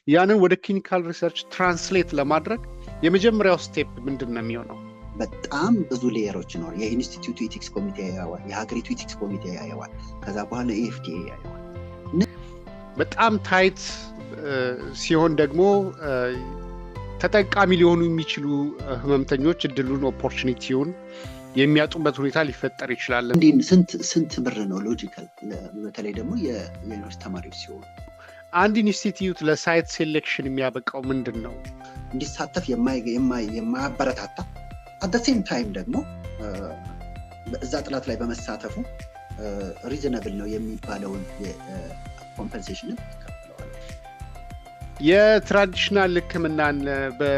ያንን ወደ clinical research translate ለማድረግ የመጀመሪያው step ምንድን ነው የሚሆነው? በጣም ብዙ layer ኦች ይኖር። የኢንስቲትዩቱ ethics ኮሚቴ ያየዋል፣ የሀገሪቱ ethics ኮሚቴ ያየዋል፣ ከዛ በኋላ የ FDA ያየዋል። በጣም tight ሲሆን ደግሞ ተጠቃሚ ሊሆኑ የሚችሉ ህመምተኞች እድሉን opportunity ውን የሚያጡበት ሁኔታ ሊፈጠር ይችላል። ስንት ብር ነው logical? በተለይ ደግሞ የዩኒቨርሲቲ ተማሪዎች ሲሆኑ። አንድ ኢንስቲትዩት ለ site selection የሚያበቃው ምንድን ነው? እንዲሳተፍ የማያበረታታ፣ at same time ደግሞ እዛ ጥናት ላይ በመሳተፉ reasonable ነው የሚባለውን compensation ን ይከፈለዋል። የ traditional ሕክምናን በ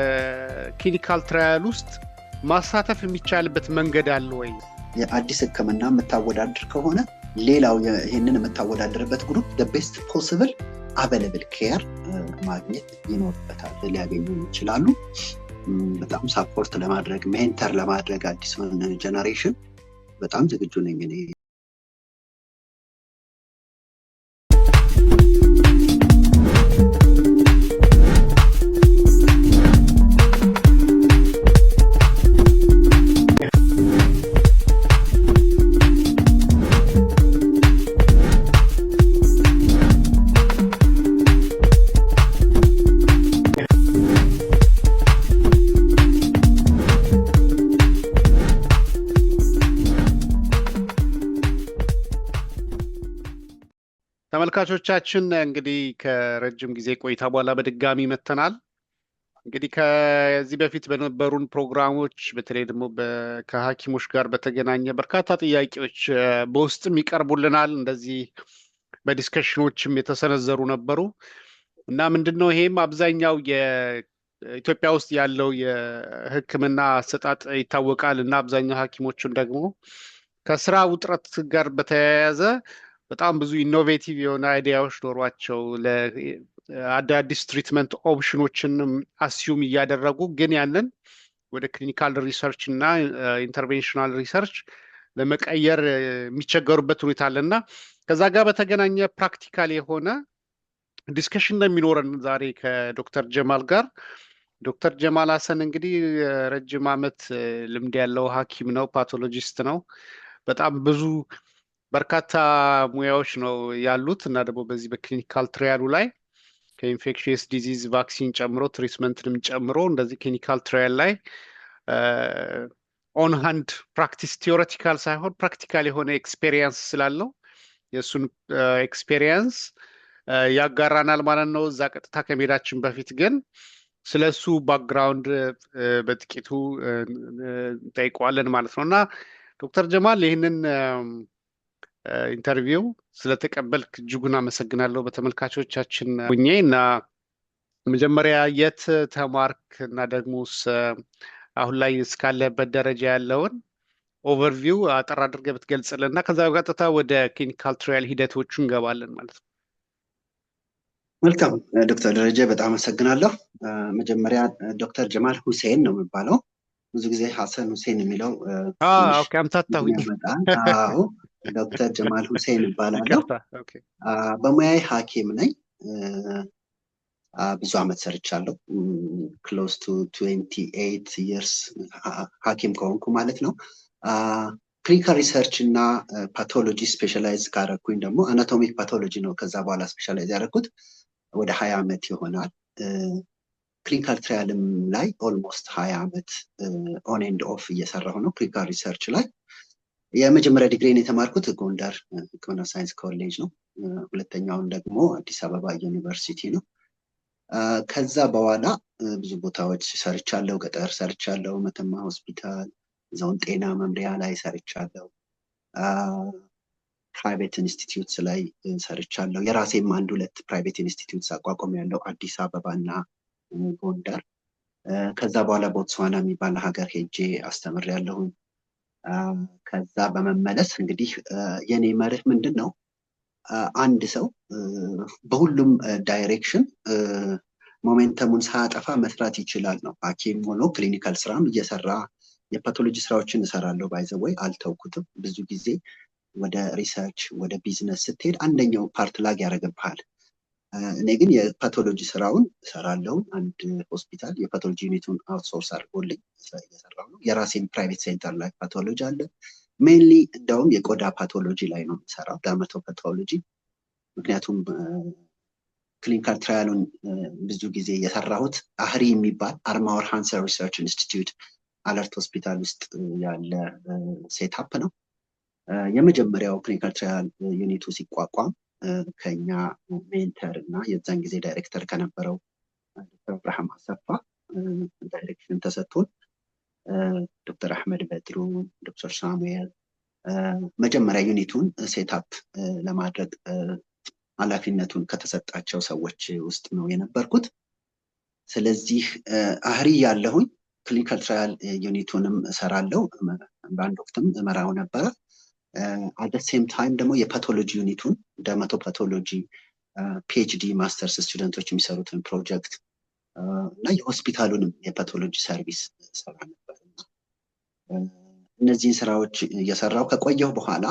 clinical trial ውስጥ ማሳተፍ የሚቻልበት መንገድ አለ ወይ? የአዲስ ሕክምና የምታወዳድር ከሆነ ሌላው ይህንን የምታወዳድርበት group best possible available care ማግኘት ይኖርበታል። ሊያገኙ ይችላሉ። በጣም support ለማድረግ፣ mentor ለማድረግ አዲሱን generation በጣም ዝግጁ ነኝ እኔ። ተመልካቾቻችን፣ እንግዲህ ከረጅም ጊዜ ቆይታ በኋላ በድጋሚ መጥተናል። እንግዲህ ከዚህ በፊት በነበሩን ፕሮግራሞች በተለይ ደግሞ ከሐኪሞች ጋር በተገናኘ በርካታ ጥያቄዎች በውስጥም ይቀርቡልናል። እንደዚህ በ discussion ኦችም የተሰነዘሩ ነበሩ። እና ምንድን ነው ይሄም አብዛኛው የኢትዮጵያ ውስጥ ያለው የሕክምና አሰጣጥ ይታወቃል። እና አብዛኛው ሐኪሞቹን ደግሞ ከስራ ውጥረት ጋር በተያያዘ በጣም ብዙ innovative የሆነ idea ዎች ኖሯቸው አዳዲስ treatment option ኦችንም assume እያደረጉ ግን ያንን ወደ clinical research እና interventional research ለመቀየር የሚቸገሩበት ሁኔታ አለ። እና ከዛ ጋር በተገናኘ practical የሆነ discussion ነው የሚኖረን ዛሬ ከዶክተር ጀማል ጋር። ዶክተር ጀማል ሀሰን እንግዲህ ረጅም ዓመት ልምድ ያለው ሐኪም ነው፣ pathologist ነው። በጣም ብዙ በርካታ ሙያዎች ነው ያሉት። እና ደግሞ በዚህ በ clinical trial ኡ ላይ ከ infectious disease vaccine ጨምሮ፣ treatment ንም ጨምሮ እንደዚህ clinical trial ላይ on hand practice፣ theoretical ሳይሆን practical የሆነ experience ስላለው የእሱን experience ያጋራናል ማለት ነው። እዛ ቀጥታ ከመሄዳችን በፊት ግን ስለ እሱ background በጥቂቱ እንጠይቀዋለን ማለት ነው። እና ዶክተር ጀማል፣ ይህንን interview ስለተቀበልክ እጅጉን አመሰግናለሁ በተመልካቾቻችን ሁኜ። እና መጀመሪያ የት ተማርክ እና ደግሞስ አሁን ላይ እስካለበት ደረጃ ያለውን overview አጠር አድርገህ ብትገልጽልን እና ከዛ በቀጥታ ወደ clinical trial ሂደቶቹ እንገባለን ማለት ነው። መልካም ዶክተር ደረጀ፣ በጣም አመሰግናለሁ። መጀመሪያ ዶክተር ጀማል ሁሴን ነው የሚባለው። ብዙ ጊዜ ሀሰን ሁሴን የሚለው አምታታሁኝ። አዎ፣ ዶክተር ጀማል ሁሴን እባላለሁ። በሙያዬ ሐኪም ነኝ። ብዙ አመት ሰርቻለሁ። Close to 28 years ሐኪም ከሆንኩ ማለት ነው። Clinical research እና pathology specialize ካረኩኝ ደግሞ anatomic pathology ነው። ከዛ በኋላ specialize ያደረኩት ወደ 20 ዓመት ይሆናል። Clinical trial ም ላይ almost 20 ዓመት on and off እየሰራሁ ነው clinical research ላይ። የመጀመሪያ ዲግሪን የተማርኩት ጎንደር ሕክምና ሳይንስ ኮሌጅ ነው። ሁለተኛውን ደግሞ አዲስ አበባ ዩኒቨርሲቲ ነው። ከዛ በኋላ ብዙ ቦታዎች ሰርቻለሁ። ገጠር ሰርቻለሁ። መተማ ሆስፒታል፣ ዞን ጤና መምሪያ ላይ ሰርቻለሁ። Private institutes ላይ ሰርቻለሁ። የራሴም አንድ ሁለት private institutes አቋቁሜያለሁ፣ አዲስ አበባ እና ጎንደር። ከዛ በኋላ ቦትስዋና የሚባል ሀገር ሄጄ አስተምሬያለሁኝ። ከዛ በመመለስ እንግዲህ የኔ መርህ ምንድን ነው? አንድ ሰው በሁሉም direction momentum ኡን ሳያጠፋ መስራት ይችላል ነው። ሐኪም ሆኖ clinical ስራም እየሰራ የ pathology ስራዎችን እሰራለሁ። By the way አልተውኩትም። ብዙ ጊዜ ወደ research፣ ወደ ቢዝነስ ስትሄድ አንደኛው part lag ያደርግብሃል። እኔ ግን የ pathology ስራውን እሰራለሁ። አንድ ሆስፒታል የ pathology unit ኡን outsource አድርጎልኝ እየሰራሁ ነው። የራሴን private center ላይ pathology አለ። Mainly እንደውም የቆዳ pathology ላይ ነው የምሰራው፣ dermatopathology። ምክንያቱም clinical trial ኡን ብዙ ጊዜ የሰራሁት AHRI የሚባል Armauer Hansen Research Institute አለርት ሆስፒታል ውስጥ ያለ setup ነው። የመጀመሪያው clinical trial unit ኡ ሲቋቋም ከኛ mentor እና የዛን ጊዜ ዳይሬክተር ከነበረው ዶክተር አብርሃም አሰፋ direction ተሰጥቶን ዶክተር አሕመድ በድሩ፣ ዶክተር ሳሙኤል መጀመሪያ unit ኡን setup ለማድረግ ኃላፊነቱን ከተሰጣቸው ሰዎች ውስጥ ነው የነበርኩት። ስለዚህ AHRI ያለሁኝ clinical trial unit ኡንም እሰራለሁ። በአንድ ወቅትም እመራው ነበረ። At same time ደግሞ የ pathology unit ኡን dermatopathology PhD masters student ኦች የሚሰሩትን ፕሮጀክት እና የሆስፒታሉንም የ pathology service ሰራ ነበር። እነዚህን ስራዎች እየሰራው ከቆየሁ በኋላ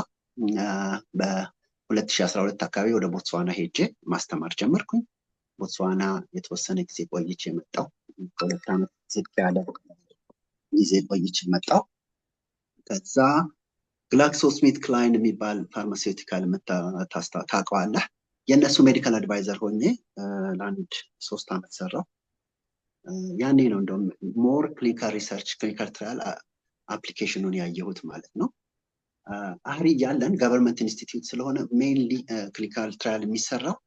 በ2012 አካባቢ ወደ ቦትስዋና ሄጄ ማስተማር ጀመርኩኝ። ቦትስዋና የተወሰነ ጊዜ ቆይቼ መጣሁ። ከ2 ዓመት ዝቅ ያለ ጊዜ ቆይቼ መጣሁ። ከዛ GlaxoSmithKline የሚባል pharmaceutical ታውቀዋለህ? የእነሱ medical advisor ሆኜ ለአንድ 3 ዓመት ሰራሁ። ያኔ ነው እንደውም more clinical research, clinical trial application ኑን ያየሁት ማለት ነው። AHRI እያለን government institute ስለሆነ mainly clinical trial የሚሰራው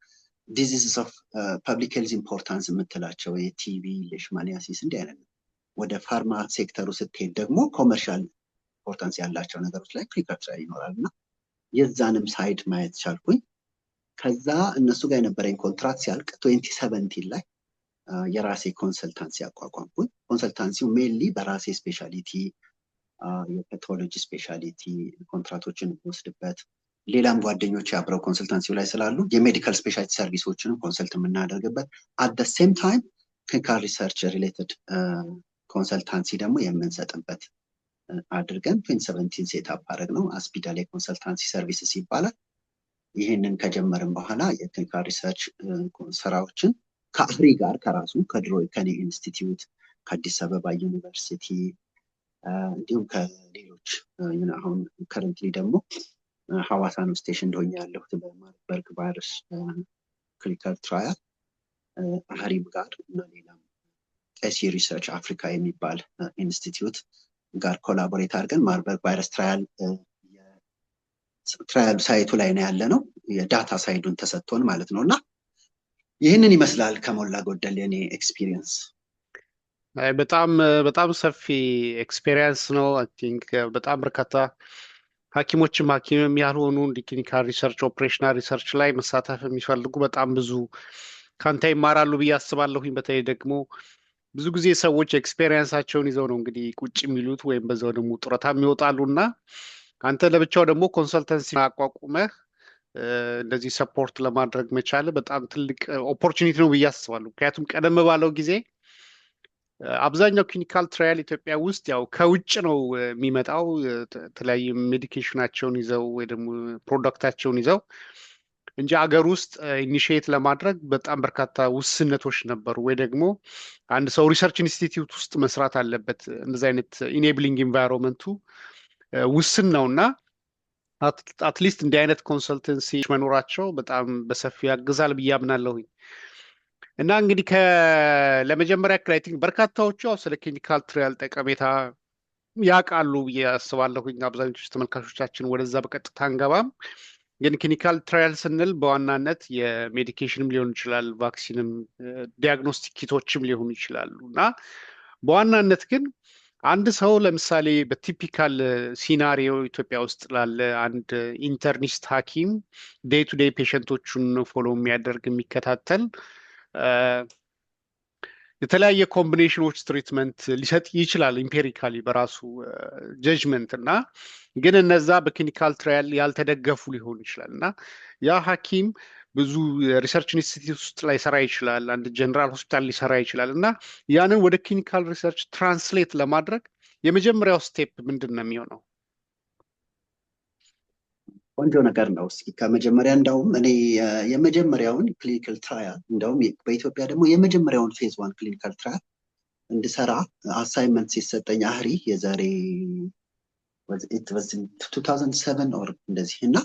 diseases of public health importance የምትላቸው የ TB፣ leishmaniasis እንዲህ አይነት ነው። ወደ pharma sector ኡ ስትሄድ ደግሞ commercial importance ያላቸው ነገሮች ላይ clinical trial ይኖራል እና የዛንም side ማየት ቻልኩኝ። ከዛ እነሱ ጋር የነበረኝ contract ሲያልቅ 2017 ላይ የራሴ consultancy አቋቋምኩኝ። Consultancy ው mainly በራሴ specialty የ pathology specialty ኮንትራቶችን የምወስድበት፣ ሌላም ጓደኞች አብረው consultancy ው ላይ ስላሉ የ medical specialty service ኦችንም consult የምናደርግበት፣ at the same time clinical research related consultancy ደግሞ የምንሰጥበት አድርገን 2017 set up አደረግነው። አስፒዳሌ Consultancy Services ይባላል። ይህንን ከጀመርን በኋላ የ clinical research ስራዎችን ከ AHRI ጋር ከራሱ ከድሮ ከኔ ኢንስቲትዩት፣ ከአዲስ አበባ ዩኒቨርሲቲ እንዲሁም ከሌሎች፣ አሁን currently ደግሞ ሐዋሳ ነው station ሆኜ ያለሁት በማርበርግ virus clinical trial፣ AHRI ም ጋር እና ሌላም ኤሲ Research Africa የሚባል ኢንስቲትዩት ጋር collaborate አድርገን ማርበርግ virus trial site ኡ ላይ ነው ያለነው። የ data side ኡን ተሰጥቶን ማለት ነው። እና ይህንን ይመስላል ከሞላ ጎደል የኔ experience። በጣም በጣም ሰፊ experience ነው። I think በጣም በርካታ ሐኪሞችም ሐኪምም ያልሆኑ እንዲህ clinical research፣ operational research ላይ መሳተፍ የሚፈልጉ በጣም ብዙ ከአንተ ይማራሉ ብዬ አስባለሁኝ። በተለይ ደግሞ ብዙ ጊዜ ሰዎች experience ኣቸውን ይዘው ነው እንግዲህ ቁጭ የሚሉት ወይም በዛው ደግሞ ጡረታ የሚወጣሉ እና አንተ ለብቻው ደግሞ consultancy አቋቁመህ እንደዚህ support ለማድረግ መቻል በጣም ትልቅ opportunity ነው ብዬ አስባለሁ። ምክንያቱም ቀደም ባለው ጊዜ አብዛኛው clinical trial ኢትዮጵያ ውስጥ ያው ከውጭ ነው የሚመጣው፣ የተለያዩ medication ኣቸውን ይዘው ወይ ደግሞ product ኣቸውን ይዘው እንጂ አገር ውስጥ initiate ለማድረግ በጣም በርካታ ውስንነቶች ነበሩ። ወይ ደግሞ አንድ ሰው research institute ውስጥ መስራት አለበት። እንደዚህ አይነት enabling environment ኡ ውስን ነው እና at least እንዲህ አይነት consultancy መኖራቸው በጣም በሰፊው ያግዛል ብዬ አምናለሁኝ። እና እንግዲህ ለመጀመሪያ ያክል I think በርካታዎቹ ያው ስለ clinical trial ጠቀሜታ ያውቃሉ ብዬ አስባለሁኝ። አብዛኞቹ ተመልካቾቻችን ወደዛ በቀጥታ አንገባም። ግን clinical trial ስንል በዋናነት የ medication ም ሊሆን ይችላል፣ vaccine ም፣ diagnostic kit ኦችም ሊሆኑ ይችላሉ። እና በዋናነት ግን አንድ ሰው ለምሳሌ በ typical scenario ኢትዮጵያ ውስጥ ላለ አንድ internist ሐኪም day to day patient ኦቹን follow የሚያደርግ፣ የሚከታተል፣ የተለያየ combination ኦች treatment ሊሰጥ ይችላል empirically በራሱ judgment። እና ግን እነዛ በ clinical trial ያልተደገፉ ሊሆን ይችላል። እና ያ ሐኪም ብዙ research institute ውስጥ ላይሰራ ይችላል። አንድ ጀነራል ሆስፒታል ሊሰራ ይችላል። እና ያንን ወደ clinical research translate ለማድረግ የመጀመሪያው step ምንድን ነው የሚሆነው? ቆንጆ ነገር ነው። እስኪ ከመጀመሪያ እንዳውም እኔ የመጀመሪያውን clinical trial፣ እንደውም በኢትዮጵያ ደግሞ የመጀመሪያውን phase 1 clinical trial እንድሰራ assignment ሲሰጠኝ AHRI የዛሬ 2007 or እንደዚህ፣ እና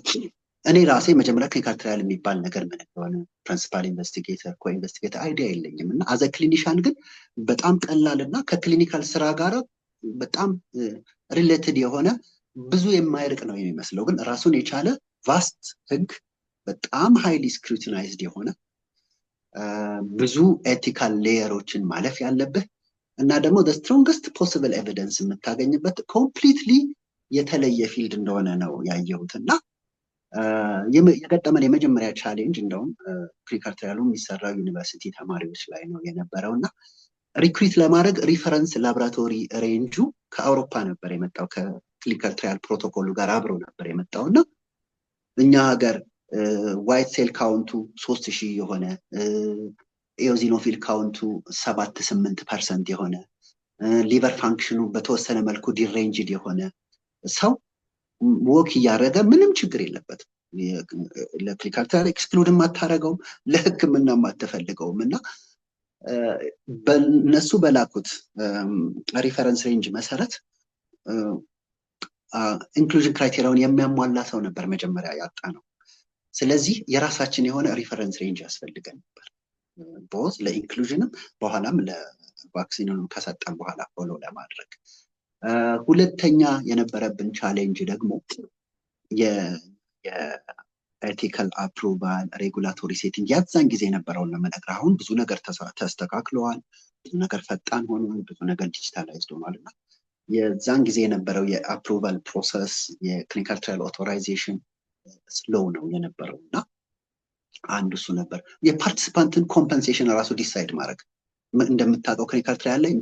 እኔ ራሴ መጀመሪያ clinical trial የሚባል ነገር ምን እንደሆነ፣ principal investigator፣ co-investigator idea የለኝም። እና as a clinician ግን በጣም ቀላል እና ከ clinical ስራ ጋር በጣም related የሆነ፣ ብዙ የማይርቅ ነው የሚመስለው፣ ግን ራሱን የቻለ vast ህግ፣ በጣም highly scrutinized የሆነ፣ ብዙ ethical layer ኦችን ማለፍ ያለብህ እና ደግሞ strongest possible evidence የምታገኝበት completely የተለየ field እንደሆነ ነው ያየሁት። እና የገጠመን የመጀመሪያ challenge እንደውም clinical trial ኡ የሚሰራው ዩኒቨርሲቲ ተማሪዎች ላይ ነው የነበረው። እና recruit ለማድረግ reference laboratory range ኡ ከአውሮፓ ነበር የመጣው፣ ከ clinical trial protocol ኡ ጋር አብሮ ነበር የመጣው። እና እኛ ሀገር white cell count ኡ 3000 የሆነ፣ eosinophil count ኡ 7-8% የሆነ፣ liver function ኑ በተወሰነ መልኩ deranged የሆነ ሰው walk እያደረገ ምንም ችግር የለበትም። ለ clinical trial exclude የማታደርገውም፣ ለሕክምና የማትፈልገውም። እና በእነሱ በላኩት reference range መሰረት inclusion criteria ውን የሚያሟላ ሰው ነበር መጀመሪያ ያጣነው። ስለዚህ የራሳችን የሆነ reference range ያስፈልገን ነበር፣ both ለ inclusion ም በኋላም ለ vaccine ኑንም ከሰጠን በኋላ follow ለማድረግ። ሁለተኛ የነበረብን challenge ደግሞ የ ethical approval፣ regulatory setting ያዛን ጊዜ የነበረውን ነው የምነግርህ። አሁን ብዙ ነገር ተስተካክለዋል፣ ብዙ ነገር ፈጣን ሆኗል፣ ብዙ ነገር digitalized ሆኗል። እና የዛን ጊዜ የነበረው የ approval process፣ የ clinical trial authorization slow ነው የነበረው። እና አንዱ እሱ ነበር። የ participant ን compensation ራሱ decide ማድረግ፣ እንደምታውቀው clinical trial ላይ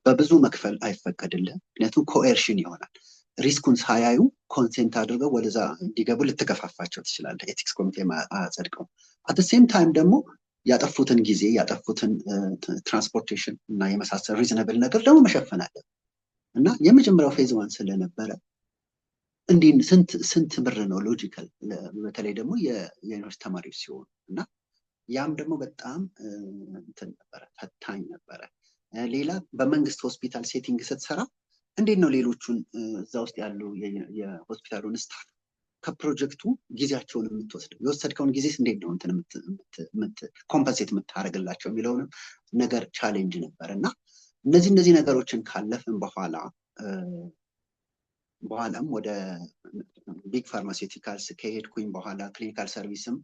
በብዙ መክፈል አይፈቀድልህም። ምክንያቱም coercion ይሆናል። Risk ኡን ሳያዩ consent አድርገው ወደዛ እንዲገቡ ልትገፋፋቸው ትችላለህ። Ethics ኮሚቴ አያጸድቀውም። At same time ደግሞ ያጠፉትን ጊዜ፣ ያጠፉትን transportation እና የመሳሰል reasonable ነገር ደግሞ መሸፈን አለ። እና የመጀመሪያው phase 1 ስለነበረ እንዲህ ስንት ስንት ብር ነው logical፣ በተለይ ደግሞ የዩኒቨርሲቲ ተማሪዎች ሲሆኑ። እና ያም ደግሞ በጣም እንትን ነበረ፣ ፈታኝ ነበረ። ሌላ በመንግስት ሆስፒታል setting ስትሰራ እንዴት ነው ሌሎቹን እዛ ውስጥ ያሉ የሆስፒታሉን staff ከፕሮጀክቱ ጊዜያቸውን የምትወስደው? የወሰድከውን ጊዜ እንዴት ነው እንትን compensate የምታደርግላቸው የሚለውንም ነገር challenge ነበር። እና እነዚህ ነገሮችን ካለፍን በኋላ፣ በኋላም ወደ big pharmaceuticals ከሄድኩኝ በኋላ clinical service ም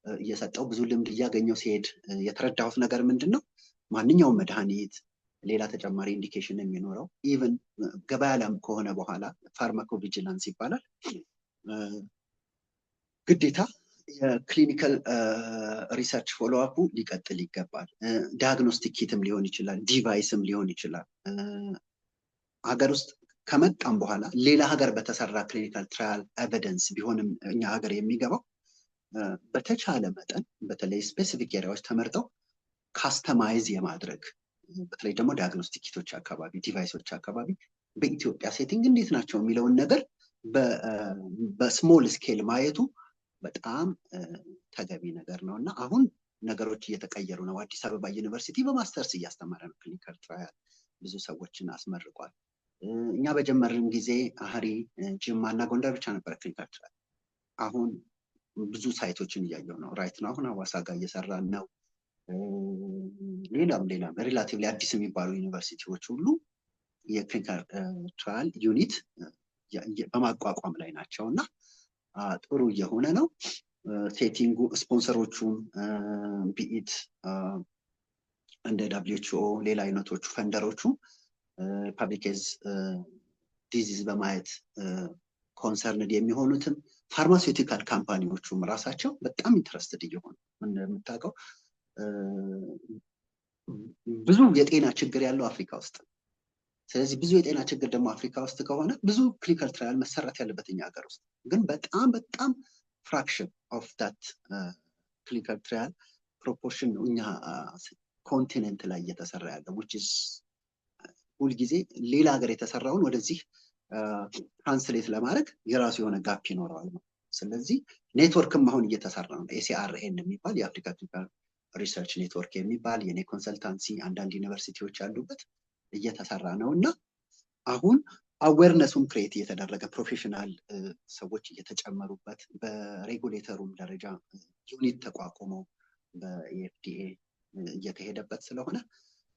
እየሰጠው ብዙ ልምድ እያገኘው ሲሄድ የተረዳሁት ነገር ምንድን ነው? ማንኛውም መድኃኒት ሌላ ተጨማሪ indication የሚኖረው፣ even ገበያ ላይም ከሆነ በኋላ pharmacovigilance ይባላል፣ ግዴታ የ clinical research follow up ኡ ሊቀጥል ይገባል። Diagnostic kit ም ሊሆን ይችላል፣ device ም ሊሆን ይችላል። ሀገር ውስጥ ከመጣም በኋላ ሌላ ሀገር በተሰራ clinical trial evidence ቢሆንም እኛ ሀገር የሚገባው በተቻለ መጠን በተለይ specific area ዎች ተመርጠው customize የማድረግ፣ በተለይ ደግሞ diagnostic kit ኦች አካባቢ፣ device ኦች አካባቢ በኢትዮጵያ setting እንዴት ናቸው የሚለውን ነገር በ small scale ማየቱ በጣም ተገቢ ነገር ነው። እና አሁን ነገሮች እየተቀየሩ ነው። አዲስ አበባ ዩኒቨርሲቲ በማስተርስ እያስተማረ ነው clinical trial፣ ብዙ ሰዎችን አስመርቋል። እኛ በጀመርን ጊዜ AHRI ጅማ እና ጎንደር ብቻ ነበረ clinical trial። አሁን ብዙ site ኦችን እያየው ነው። Right now አሁን ሐዋሳ ጋር እየሰራን ነው። ሌላም ሌላም relatively አዲስ የሚባሉ ዩኒቨርሲቲዎች ሁሉ የ clinical trial unit በማቋቋም ላይ ናቸው። እና ጥሩ እየሆነ ነው setting ኡ። Sponsor ኦቹም be it እንደ WHO ሌላ አይነቶቹ funder ኦቹ public health disease በማየት concerned የሚሆኑትም፣ pharmaceutical company ዎቹም ራሳቸው በጣም interested እየሆኑ፣ እንደምታውቀው ብዙ የጤና ችግር ያለው አፍሪካ ውስጥ። ስለዚህ ብዙ የጤና ችግር ደግሞ አፍሪካ ውስጥ ከሆነ ብዙ clinical trial መሰራት ያለበት እኛ ሀገር ውስጥ ግን በጣም በጣም fraction of that clinical trial proportion ነው እኛ continent ላይ እየተሰራ ያለው፣ which is ሁልጊዜ ሌላ ሀገር የተሰራውን ወደዚህ translate ለማድረግ የራሱ የሆነ gap ይኖረዋል። ስለዚህ ኔትወርክም አሁን እየተሰራ ነው። ACRN የሚባል የአፍሪካ Clinical Research Network የሚባል የኔ consultancy፣ አንዳንድ ዩኒቨርሲቲዎች ያሉበት እየተሰራ ነው። እና አሁን awareness ኡም create እየተደረገ፣ professional ሰዎች እየተጨመሩበት፣ በ regulator ኡም ደረጃ unit ተቋቁመው በ EFDA እየተሄደበት ስለሆነ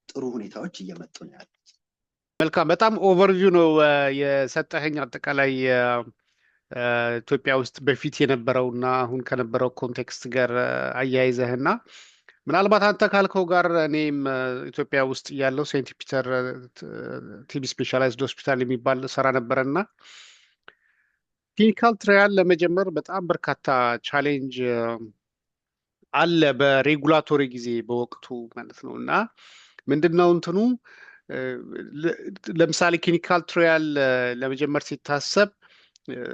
ጥሩ ሁኔታዎች እየመጡ ነው ያሉት። መልካም፣ በጣም overview ነው የሰጠኸኝ፣ አጠቃላይ ኢትዮጵያ ውስጥ በፊት የነበረውና አሁን ከነበረው context ጋር አያይዘህና ምናልባት አንተ ካልከው ጋር እኔም ኢትዮጵያ ውስጥ ያለው Saint Peter TB Specialized Hospital የሚባል ሰራ ነበረና clinical trial ለመጀመር በጣም በርካታ challenge አለ በ regulatory ጊዜ በወቅቱ ማለት ነው። እና ምንድን ነው እንትኑ፣ ለምሳሌ clinical trial ለመጀመር ሲታሰብ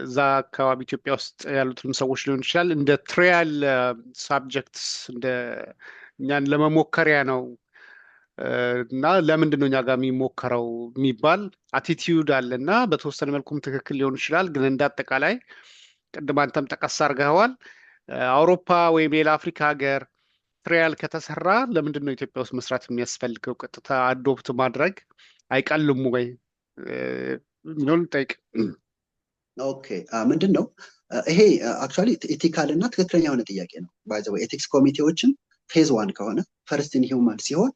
እዛ አካባቢ ኢትዮጵያ ውስጥ ያሉትንም ሰዎች ሊሆን ይችላል እንደ trial subjects፣ እንደ እኛን ለመሞከሪያ ነው እና ለምንድን ነው እኛ ጋር የሚሞከረው የሚባል attitude አለ። እና በተወሰነ መልኩም ትክክል ሊሆን ይችላል። ግን እንደ አጠቃላይ ቅድም አንተም ጠቀስ አድርገኸዋል። አውሮፓ ወይም ሌላ አፍሪካ ሀገር trial ከተሰራ ለምንድን ነው ኢትዮጵያ ውስጥ መስራት የሚያስፈልገው? ቀጥታ adopt ማድረግ አይቀልም ወይ የሚለውን ጠይቅ። Okay፣ ምንድን ነው ይሄ? Actually ethical እና ትክክለኛ የሆነ ጥያቄ ነው። By the way ethics ኮሚቴዎችን phase 1 ከሆነ፣ first in human ሲሆን፣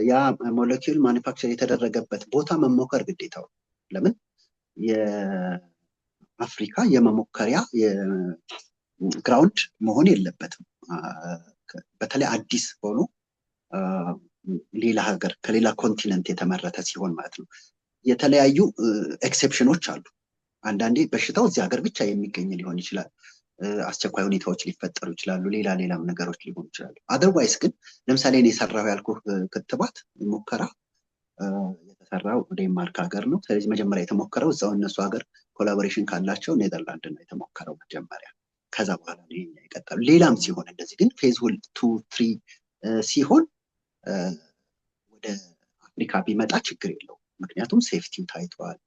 ያ molecule manufacture የተደረገበት ቦታ መሞከር ግዴታው። ለምን የአፍሪካ የመሞከሪያ ground መሆን የለበትም። በተለይ አዲስ ሆኖ ሌላ ሀገር ከሌላ continent የተመረተ ሲሆን ማለት ነው። የተለያዩ exception ኖች አሉ። አንዳንዴ በሽታው እዚህ ሀገር ብቻ የሚገኝ ሊሆን ይችላል። አስቸኳይ ሁኔታዎች ሊፈጠሩ ይችላሉ። ሌላ ሌላም ነገሮች ሊሆኑ ይችላሉ። Otherwise ግን ለምሳሌ እኔ የሰራው ያልኩህ ክትባት ሙከራ የተሰራው ዴንማርክ ሀገር ነው። ስለዚህ መጀመሪያ የተሞከረው እዛው እነሱ ሀገር collaboration ካላቸው ኔዘርላንድ ነው የተሞከረው መጀመሪያ። ከዛ በኋላ ነው ይሄኛ የቀጠሉ። ሌላም ሲሆን እንደዚህ፣ ግን phase 2, 3 ሲሆን ወደ አፍሪካ ቢመጣ ችግር የለውም። ምክንያቱም safety ው ታይቷል።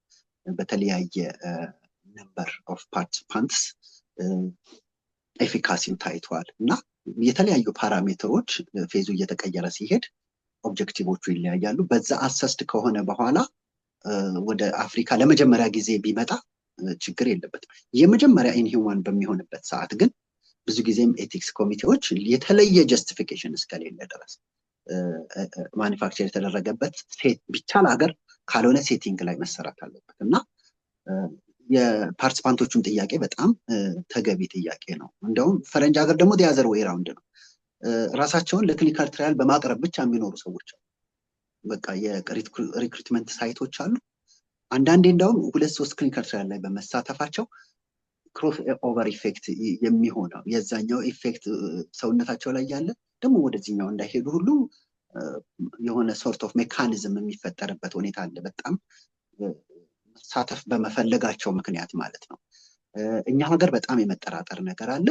በተለያየ number of participants efficacy ው ታይቷል። እና የተለያዩ parameter ኦች phase ኡ እየተቀየረ ሲሄድ objective ኦቹ ይለያያሉ። በዛ assessed ከሆነ በኋላ ወደ አፍሪካ ለመጀመሪያ ጊዜ ቢመጣ ችግር የለበትም። የመጀመሪያ in human በሚሆንበት ሰዓት ግን ብዙ ጊዜም ethics ኮሚቴዎች የተለየ justification እስከሌለ ድረስ manufacture የተደረገበት ቢቻል ሀገር ካልሆነ setting ላይ መሰራት አለበት። እና የ participant ኦቹም ጥያቄ በጣም ተገቢ ጥያቄ ነው። እንደውም ፈረንጅ ሀገር ደግሞ the other way round ነው። ራሳቸውን ለ clinical trial በማቅረብ ብቻ የሚኖሩ ሰዎች አሉ። በቃ የ recruitment site ኦች አሉ። አንዳንዴ እንደውም ሁለት ሶስት clinical trial ላይ በመሳተፋቸው cross over effect የሚሆነው የዛኛው effect ሰውነታቸው ላይ ያለ ደግሞ ወደዚህኛው እንዳይሄዱ ሁሉ የሆነ sort of mechanism የሚፈጠርበት ሁኔታ አለ። በጣም መሳተፍ በመፈለጋቸው ምክንያት ማለት ነው። እኛ ሀገር በጣም የመጠራጠር ነገር አለ።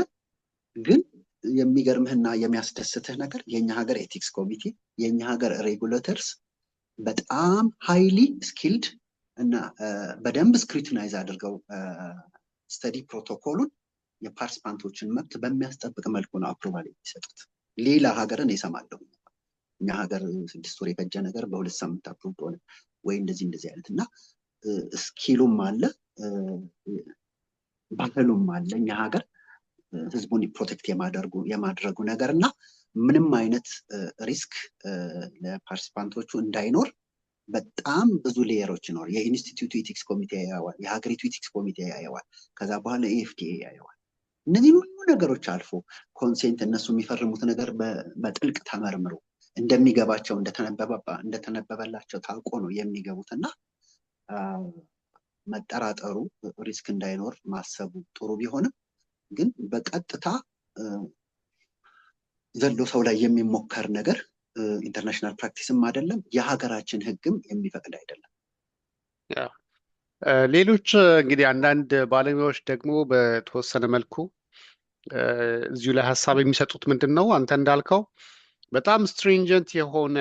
ግን የሚገርምህና የሚያስደስትህ ነገር የእኛ ሀገር ethics ኮሚቴ፣ የእኛ ሀገር regulators በጣም highly skilled እና በደንብ scrutinize አድርገው study protocol ኡን የ participant ኦችን መብት በሚያስጠብቅ መልኩ ነው approval የሚሰጡት። ሌላ ሀገርን እሰማለሁ። እኛ ሀገር 6 ወር የፈጀ ነገር በ2 ሳምንት approve ሆነ ወይ እንደዚህ እንደዚህ አይነት። እና skill ኡም አለ፣ ባህሉም አለ እኛ ሀገር ህዝቡን protect የማድረጉ ነገር። እና ምንም አይነት risk ለ participant ኦቹ እንዳይኖር በጣም ብዙ layer ኦች ይኖር። የኢንስቲትዩቱ ethics ኮሚቴ ያየዋል፣ የሀገሪቱ ethics ኮሚቴ ያየዋል፣ ከዛ በኋላ EFDA ያየዋል። እነዚህን ሁሉ ነገሮች አልፎ consent እነሱ የሚፈርሙት ነገር በጥልቅ ተመርምሮ እንደሚገባቸው፣ እንደተነበበላቸው ታውቆ ነው የሚገቡት። እና መጠራጠሩ፣ risk እንዳይኖር ማሰቡ ጥሩ ቢሆንም ግን በቀጥታ ዘሎ ሰው ላይ የሚሞከር ነገር international practice ም አይደለም፣ የሀገራችን ሕግም የሚፈቅድ አይደለም። ሌሎች እንግዲህ አንዳንድ ባለሙያዎች ደግሞ በተወሰነ መልኩ እዚሁ ላይ ሀሳብ የሚሰጡት ምንድን ነው፣ አንተ እንዳልከው በጣም stringent የሆነ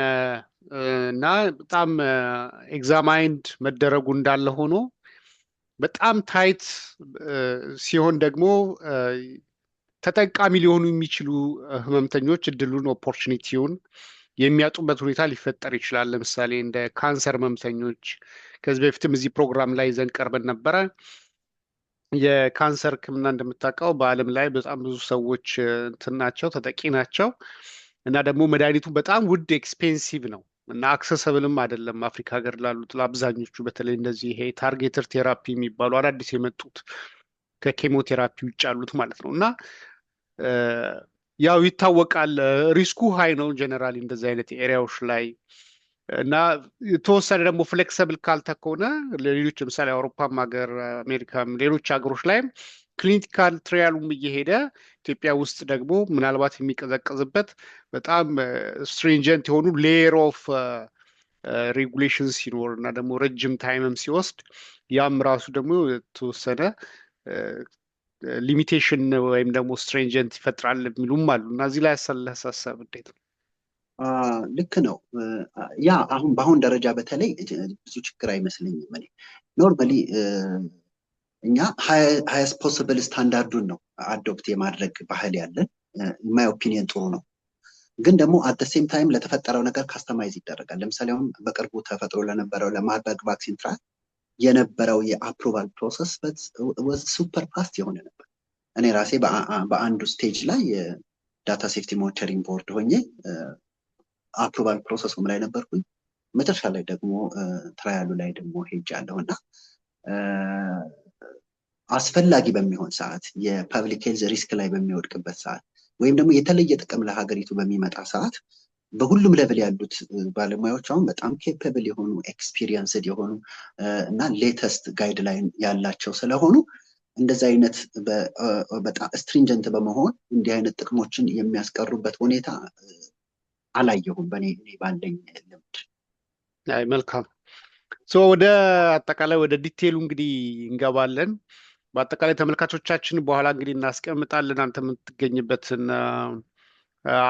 እና በጣም examined መደረጉ እንዳለ ሆኖ በጣም tight ሲሆን ደግሞ ተጠቃሚ ሊሆኑ የሚችሉ ህመምተኞች እድሉን opportunity ውን የሚያጡበት ሁኔታ ሊፈጠር ይችላል። ለምሳሌ እንደ ካንሰር ህመምተኞች ከዚህ በፊትም እዚህ ፕሮግራም ላይ ይዘን ቀርበን ነበረ። የካንሰር ህክምና እንደምታውቀው በዓለም ላይ በጣም ብዙ ሰዎች እንትን ናቸው፣ ተጠቂ ናቸው። እና ደግሞ መድኃኒቱ በጣም ውድ expensive ነው እና accessible ም አይደለም አፍሪካ ሀገር ላሉት ለአብዛኞቹ፣ በተለይ እንደዚህ ይሄ targeted therapy የሚባሉ አዳዲስ የመጡት ከኬሞቴራፒ ውጭ ያሉት ማለት ነው። እና ያው ይታወቃል risk ኡ high ነው generally እንደዚህ አይነት area ዎች ላይ። እና የተወሰነ ደግሞ flexible ካልተኮነ ለሌሎች ለምሳሌ አውሮፓም ሀገር፣ አሜሪካም፣ ሌሎች ሀገሮች ላይም clinical trial ኡም እየሄደ ኢትዮጵያ ውስጥ ደግሞ ምናልባት የሚቀዘቅዝበት በጣም stringent የሆኑ layer of regulation ሲኖር እና ደግሞ ረጅም time ም ሲወስድ ያም ራሱ ደግሞ የተወሰነ limitation ወይም ደግሞ stringent ይፈጥራል የሚሉም አሉ። እና እዚህ ላይ ያለህ ሀሳብ እንዴት ነው? ልክ ነው። ያ አሁን በአሁን ደረጃ በተለይ ብዙ ችግር አይመስለኝም። እኔ normally እኛ highest possible standard ኡን ነው adopt የማድረግ ባህል ያለን። My opinion ጥሩ ነው። ግን ደግሞ at same time ለተፈጠረው ነገር customize ይደረጋል። ለምሳሌ አሁን በቅርቡ ተፈጥሮ ለነበረው ለማርበርግ vaccine trial የነበረው የ approval process super fast የሆነ ነበር። እኔ ራሴ በአንዱ stage ላይ የ data safety monitoring board ሆኜ approval process ኡም ላይ ነበርኩኝ። መጨረሻ ላይ ደግሞ trial ኡ ላይ ደግሞ ሄጃለሁ። እና አስፈላጊ በሚሆን ሰዓት፣ የ public health risk ላይ በሚወድቅበት ሰዓት ወይም ደግሞ የተለየ ጥቅም ለሀገሪቱ በሚመጣ ሰዓት በሁሉም level ያሉት ባለሙያዎች አሁን በጣም capable የሆኑ፣ experienced የሆኑ እና latest guideline ያላቸው ስለሆኑ እንደዚህ አይነት በጣም stringent በመሆን እንዲህ አይነት ጥቅሞችን የሚያስቀሩበት ሁኔታ አላየሁም በእኔ ባለኝ ልምድ። አይ መልካም። So ወደ አጠቃላይ ወደ detail ኡ እንግዲህ እንገባለን። በአጠቃላይ ተመልካቾቻችን በኋላ እንግዲህ እናስቀምጣለን አንተ የምትገኝበትን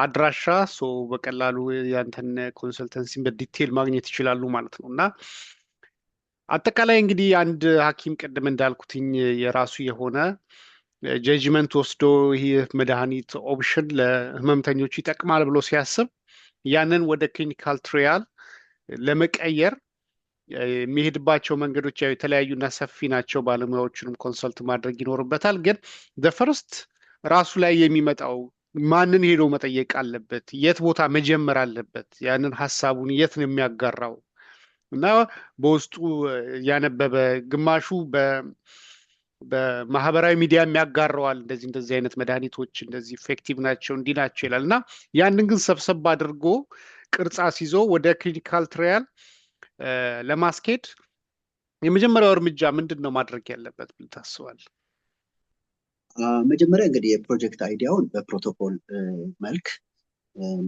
አድራሻ፣ so በቀላሉ ያንተን consultancy ን በ detail ማግኘት ይችላሉ ማለት ነው። እና አጠቃላይ እንግዲህ አንድ ሐኪም ቅድም እንዳልኩትኝ የራሱ የሆነ judgment ወስዶ ይህ መድኃኒት option ለህመምተኞቹ ይጠቅማል ብሎ ሲያስብ ያንን ወደ clinical trial ለመቀየር የሚሄድባቸው መንገዶች ያው የተለያዩና ሰፊ ናቸው። ባለሙያዎቹንም consult ማድረግ ይኖርበታል። ግን first ራሱ ላይ የሚመጣው ማንን ሄዶ መጠየቅ አለበት? የት ቦታ መጀመር አለበት? ያንን ሀሳቡን የት ነው የሚያጋራው? እና በውስጡ ያነበበ ግማሹ በማህበራዊ ሚዲያ የሚያጋረዋል። እንደዚህ እንደዚህ አይነት መድኃኒቶች እንደዚህ effective ናቸው፣ እንዲህ ናቸው ይላል። እና ያንን ግን ሰብሰብ አድርጎ ቅርጽ አስይዞ ወደ clinical trial ለማስኬድ የመጀመሪያው እርምጃ ምንድን ነው ማድረግ ያለበት ብለህ ታስባለህ? መጀመሪያ እንግዲህ የ project idea ውን በፕሮቶኮል መልክ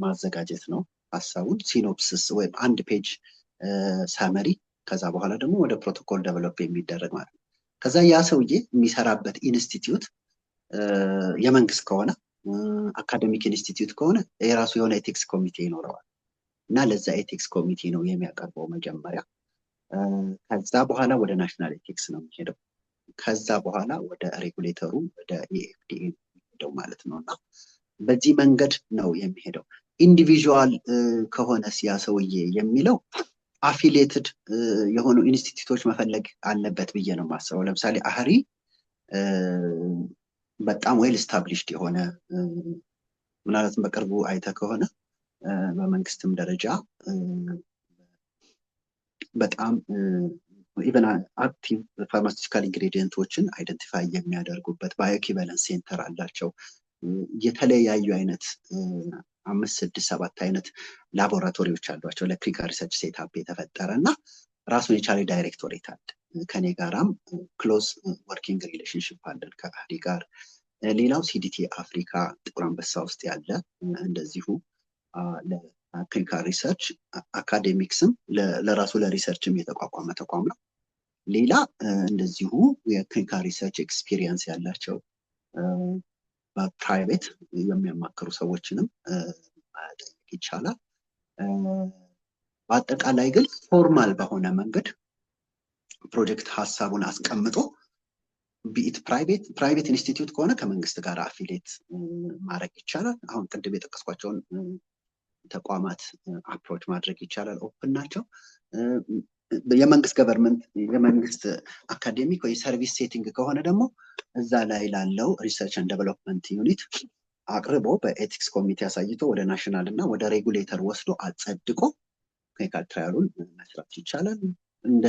ማዘጋጀት ነው። ሀሳቡን synopsis ወይም አንድ page summary፣ ከዛ በኋላ ደግሞ ወደ protocol develop የሚደረግ ማለት ነው። ከዛ ያ ሰውዬ የሚሰራበት ኢንስቲትዩት የመንግስት ከሆነ፣ academic institute ከሆነ የራሱ የሆነ ethics ኮሚቴ ይኖረዋል እና ለዛ ethics ኮሚቴ ነው የሚያቀርበው መጀመሪያ። ከዛ በኋላ ወደ national ethics ነው የሚሄደው። ከዛ በኋላ ወደ regulator ኡ ወደ EFDA የሚሄደው ማለት ነው። እና በዚህ መንገድ ነው የሚሄደው። Individual ከሆነ ያ ሰውዬ የሚለው affiliated የሆኑ ኢንስቲትዩቶች መፈለግ አለበት ብዬ ነው የማስበው። ለምሳሌ AHRI በጣም well established የሆነ፣ ምናልባትም በቅርቡ አይተህ ከሆነ በመንግስትም ደረጃ በጣም even active pharmaceutical ingredient ኦችን identify የሚያደርጉበት bioequivalence center አላቸው። የተለያዩ አይነት አምስት፣ ስድስት፣ ሰባት አይነት ላቦራቶሪዎች አሏቸው ለ clinical research setup የተፈጠረ እና ራሱን የቻለ ዳይሬክቶሬት አለ። ከኔ ጋራም close working relationship አለን ከ AHRI ጋር። ሌላው CDT አፍሪካ ጥቁር አንበሳ ውስጥ ያለ እንደዚሁ ለ clinical research academics ም ለራሱ ለ research ም የተቋቋመ ተቋም ነው። ሌላ እንደዚሁ የ clinical research experience ያላቸው በ private የሚያማክሩ ሰዎችንም መጠየቅ ይቻላል። በአጠቃላይ ግን formal በሆነ መንገድ ፕሮጀክት ሀሳቡን አስቀምጦ፣ be it private institute ከሆነ ከመንግስት ጋር affiliate ማድረግ ይቻላል። አሁን ቅድም የጠቀስኳቸውን ተቋማት approach ማድረግ ይቻላል። Open ናቸው። የመንግስት government፣ የመንግስት academic ወይ service setting ከሆነ ደግሞ እዛ ላይ ላለው research and development unit አቅርቦ፣ በ ethics ኮሚቴ አሳይቶ፣ ወደ national እና ወደ regulator ወስዶ አጸድቆ clinical trial ኡን መስራት ይቻላል። እንደ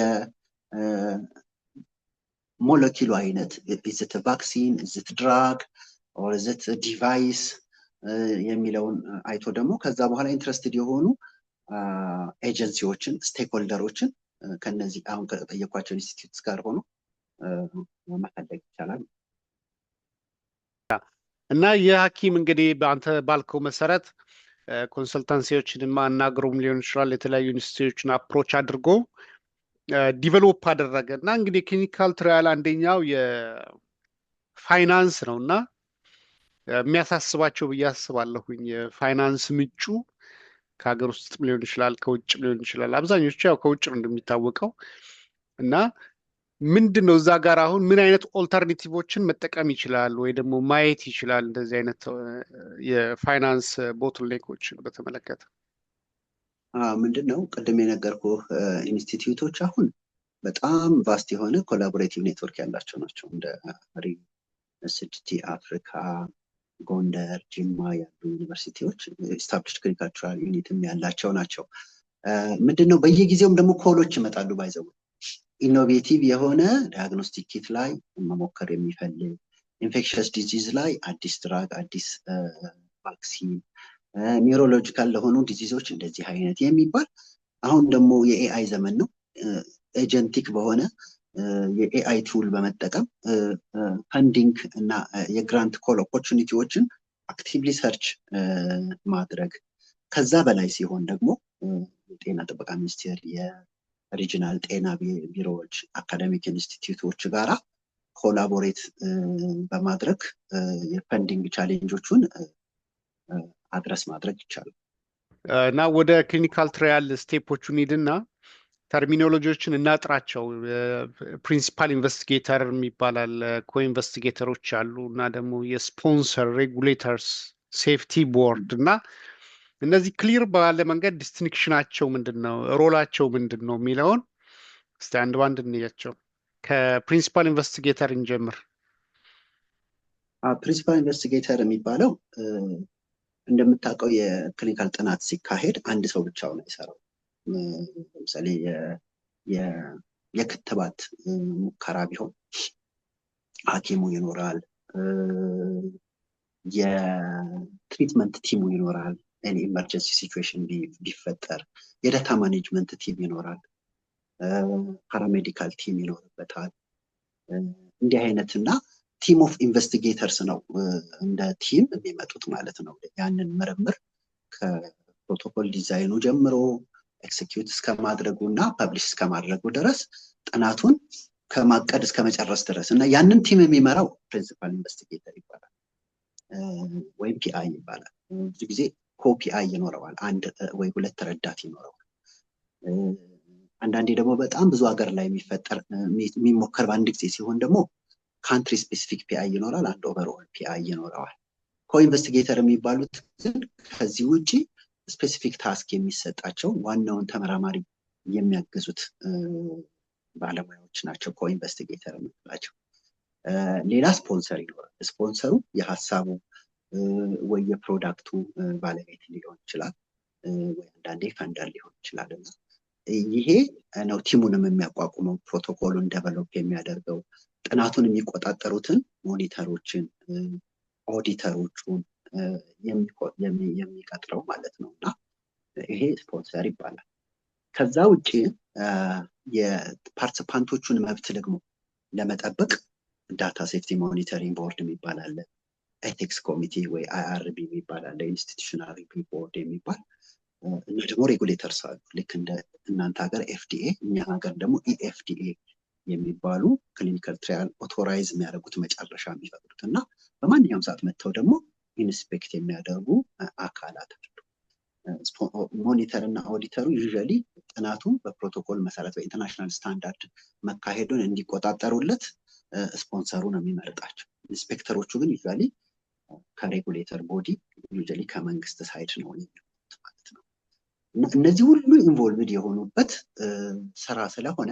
ሞለኪሉ አይነት፣ is it vaccine, is it drug or is it device የሚለውን አይቶ ደግሞ ከዛ በኋላ interested የሆኑ agency ዎችን፣ stakeholder ኦችን ከነዚህ አሁን ከጠየኳቸው institutes ጋር ሆኖ መፈለግ ይቻላል። እና የሐኪም እንግዲህ በአንተ ባልከው መሰረት consultancy ዎችን አናግሮም ሊሆን ይችላል፣ የተለያዩ institute ኦችን approach አድርጎ develop አደረገ። እና እንግዲህ clinical trial አንደኛው የፋይናንስ ነው እና የሚያሳስባቸው ብዬ አስባለሁኝ። የፋይናንስ ምንጩ ከሀገር ውስጥም ሊሆን ይችላል፣ ከውጭም ሊሆን ይችላል። አብዛኞቹ ያው ከውጭ ነው እንደሚታወቀው። እና ምንድን ነው እዛ ጋር አሁን ምን አይነት alternative ኦችን መጠቀም ይችላል ወይ ደግሞ ማየት ይችላል እንደዚህ አይነት የፋይናንስ bottleneck ኦችን በተመለከተ? ምንድን ነው፣ ቅድም የነገርኩህ ኢንስቲትዩቶች አሁን በጣም vast የሆነ collaborative network ያላቸው ናቸው። እንደ AFRI፣ SDT አፍሪካ፣ ጎንደር፣ ጅማ ያሉ ዩኒቨርሲቲዎች established clinical trial unit ም ያላቸው ናቸው። ምንድን ነው፣ በየጊዜውም ደግሞ call ኦች ይመጣሉ። By the way, innovative የሆነ diagnostic kit ላይ መሞከር የሚፈልግ፣ infectious disease ላይ አዲስ drug፣ አዲስ vaccine፣ neurological ለሆኑ disease ኦች እንደዚህ አይነት የሚባል፣ አሁን ደግሞ የ AI ዘመን ነው። Agentic በሆነ የ AI tool በመጠቀም funding እና የ grant call opportunity ዎችን actively search ማድረግ፣ ከዛ በላይ ሲሆን ደግሞ የጤና ጥበቃ ሚኒስቴር፣ የ regional ጤና ቢሮዎች፣ academic institute ኦች ጋራ collaborate በማድረግ የ funding challenge ኦቹን address ማድረግ ይቻላል። እና ወደ clinical trial step ኦቹ እንሂድና terminology ዎችን እናጥራቸው። Principal investigator የሚባል አለ፣ co-investigator ኦች አሉ፣ እና ደግሞ የ sponsor፣ regulators፣ safety board። እና እነዚህ clear ባለ መንገድ distinction ኣቸው ምንድን ነው፣ role ኣቸው ምንድን ነው የሚለውን እስቲ አንድ ባንድ እንያቸው። ከ principal investigator እንጀምር። Principal investigator የሚባለው፣ እንደምታውቀው የ clinical ጥናት ሲካሄድ አንድ ሰው ብቻውን አይሰራው። ለምሳሌ የክትባት ሙከራ ቢሆን ሐኪሙ ይኖራል፣ የ treatment team ኡ ይኖራል፣ emergency situation ቢፈጠር የ data management team ይኖራል፣ paramedical team ይኖርበታል። እንዲህ አይነት እና team of investigators ነው እንደ team የሚመጡት ማለት ነው። ያንን ምርምር ከ protocol design ኡ ጀምሮ execute እስከማድረጉ እና publish እስከማድረጉ ድረስ፣ ጥናቱን ከማቀድ እስከ መጨረስ ድረስ፣ እና ያንን team የሚመራው principal investigator ይባላል ወይም PI ይባላል። ብዙ ጊዜ co-PI ይኖረዋል፣ አንድ ወይ ሁለት ረዳት ይኖረዋል። አንዳንዴ ደግሞ በጣም ብዙ ሀገር ላይ የሚፈጠር፣ የሚሞከር በአንድ ጊዜ ሲሆን ደግሞ country specific PI ይኖራል፣ አንድ overall PI ይኖረዋል። Co-investigator የሚባሉት ግን ከዚህ ውጭ specific task የሚሰጣቸው፣ ዋናውን ተመራማሪ የሚያግዙት ባለሙያዎች ናቸው co-investigator የምንላቸው። ሌላ ስፖንሰር ይኖራል። ስፖንሰሩ የሀሳቡ ወይ የ product ኡ ባለቤት ሊሆን ይችላል፣ ወይ አንዳንዴ funder ሊሆን ይችላል። እና ይሄ ነው team ኡንም የሚያቋቁመው፣ protocol ኡን develop የሚያደርገው፣ ጥናቱን የሚቆጣጠሩትን monitor ኦችን፣ auditor ኦቹን የሚቀጥረው ማለት ነው። እና ይሄ ስፖንሰር ይባላል። ከዛ ውጭ የ participant ኦቹን መብት ደግሞ ለመጠበቅ data safety monitoring board የሚባል አለ። Ethics committee ወይ IRB የሚባል አለ። Institutional review board የሚባል፣ እና ደግሞ regulators አሉ። ልክ እንደ እናንተ ሀገር FDA፣ እኛ ሀገር ደግሞ EFDA የሚባሉ clinical trial authorize የሚያደርጉት፣ መጨረሻ የሚፈቅዱት እና በማንኛውም ሰዓት መጥተው ደግሞ inspect የሚያደርጉ አካላት አሉ። Monitor እና auditor ኡ usually ጥናቱ በፕሮቶኮል መሰረት በ international standard መካሄዱን እንዲቆጣጠሩለት ስፖንሰሩ ነው የሚመርጣቸው። Inspector ኦቹ ግን usually ከ regulator body፣ usually ከመንግስት side ነው ማለት ነው። እና እነዚህ ሁሉ involved የሆኑበት ስራ ስለሆነ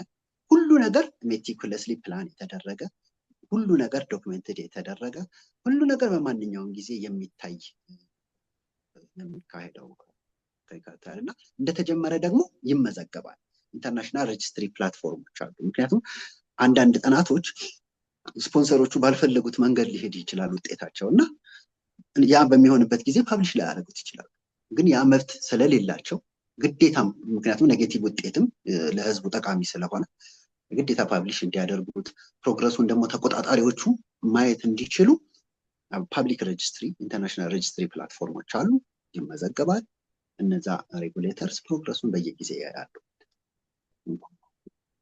ሁሉ ነገር meticulously plan የተደረገ፣ ሁሉ ነገር documented የተደረገ፣ ሁሉ ነገር በማንኛውም ጊዜ የሚታይ የሚካሄደው እና እንደተጀመረ ደግሞ ይመዘገባል። International registry platform ኦች አሉ። ምክንያቱም አንዳንድ ጥናቶች ስፖንሰሮቹ ባልፈለጉት መንገድ ሊሄድ ይችላል ውጤታቸው፣ እና ያ በሚሆንበት ጊዜ publish ላያደርጉት ይችላሉ። ግን ያ መብት ስለሌላቸው ግዴታም፣ ምክንያቱም negative ውጤትም ለህዝቡ ጠቃሚ ስለሆነ ግዴታ publish እንዲያደርጉት፣ progress ኡን ደግሞ ተቆጣጣሪዎቹ ማየት እንዲችሉ public registry፣ international registry platform ኦች አሉ፣ ይመዘገባል። እነዛ regulators progress ኡን በየጊዜ ያያሉ።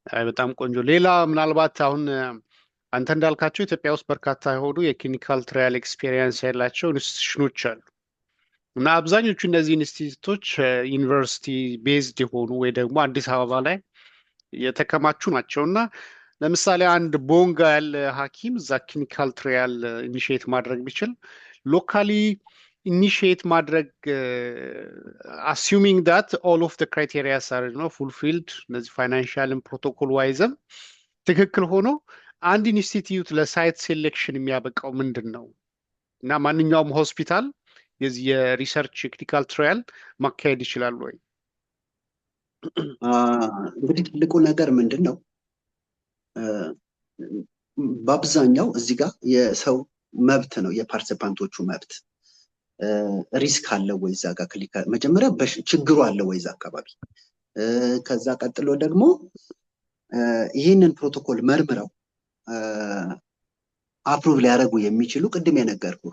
አይ፣ በጣም ቆንጆ። ሌላ ምናልባት አሁን አንተ እንዳልካቸው ኢትዮጵያ ውስጥ በርካታ የሆኑ የ clinical trial experience ያላቸው institution ኦች አሉ፣ እና አብዛኞቹ እነዚህ ኢንስቲትዩቶች university based የሆኑ ወይ ደግሞ አዲስ አበባ ላይ የተከማቹ ናቸው። እና ለምሳሌ አንድ ቦንጋ ያለ ሐኪም እዛ clinical trial initiate ማድረግ ቢችል፣ locally initiate ማድረግ፣ assuming that all of criterias are fulfilled፣ እነዚህ financial ን protocol wise ም ትክክል ሆኖ፣ አንድ ኢንስቲትዩት ለ site selection የሚያበቃው ምንድን ነው? እና ማንኛውም ሆስፒታል የዚህ የ research clinical trial ማካሄድ ይችላል ወይ? እንግዲህ ትልቁ ነገር ምንድን ነው? በአብዛኛው እዚህ ጋር የሰው መብት ነው፣ የ participant ኦቹ መብት። Risk አለው ወይ እዛ ጋር፣ መጀመሪያ ችግሩ አለ ወይ እዛ አካባቢ፣ ከዛ ቀጥሎ ደግሞ ይህንን ፕሮቶኮል መርምረው approve ሊያደርጉ የሚችሉ ቅድም የነገርኩ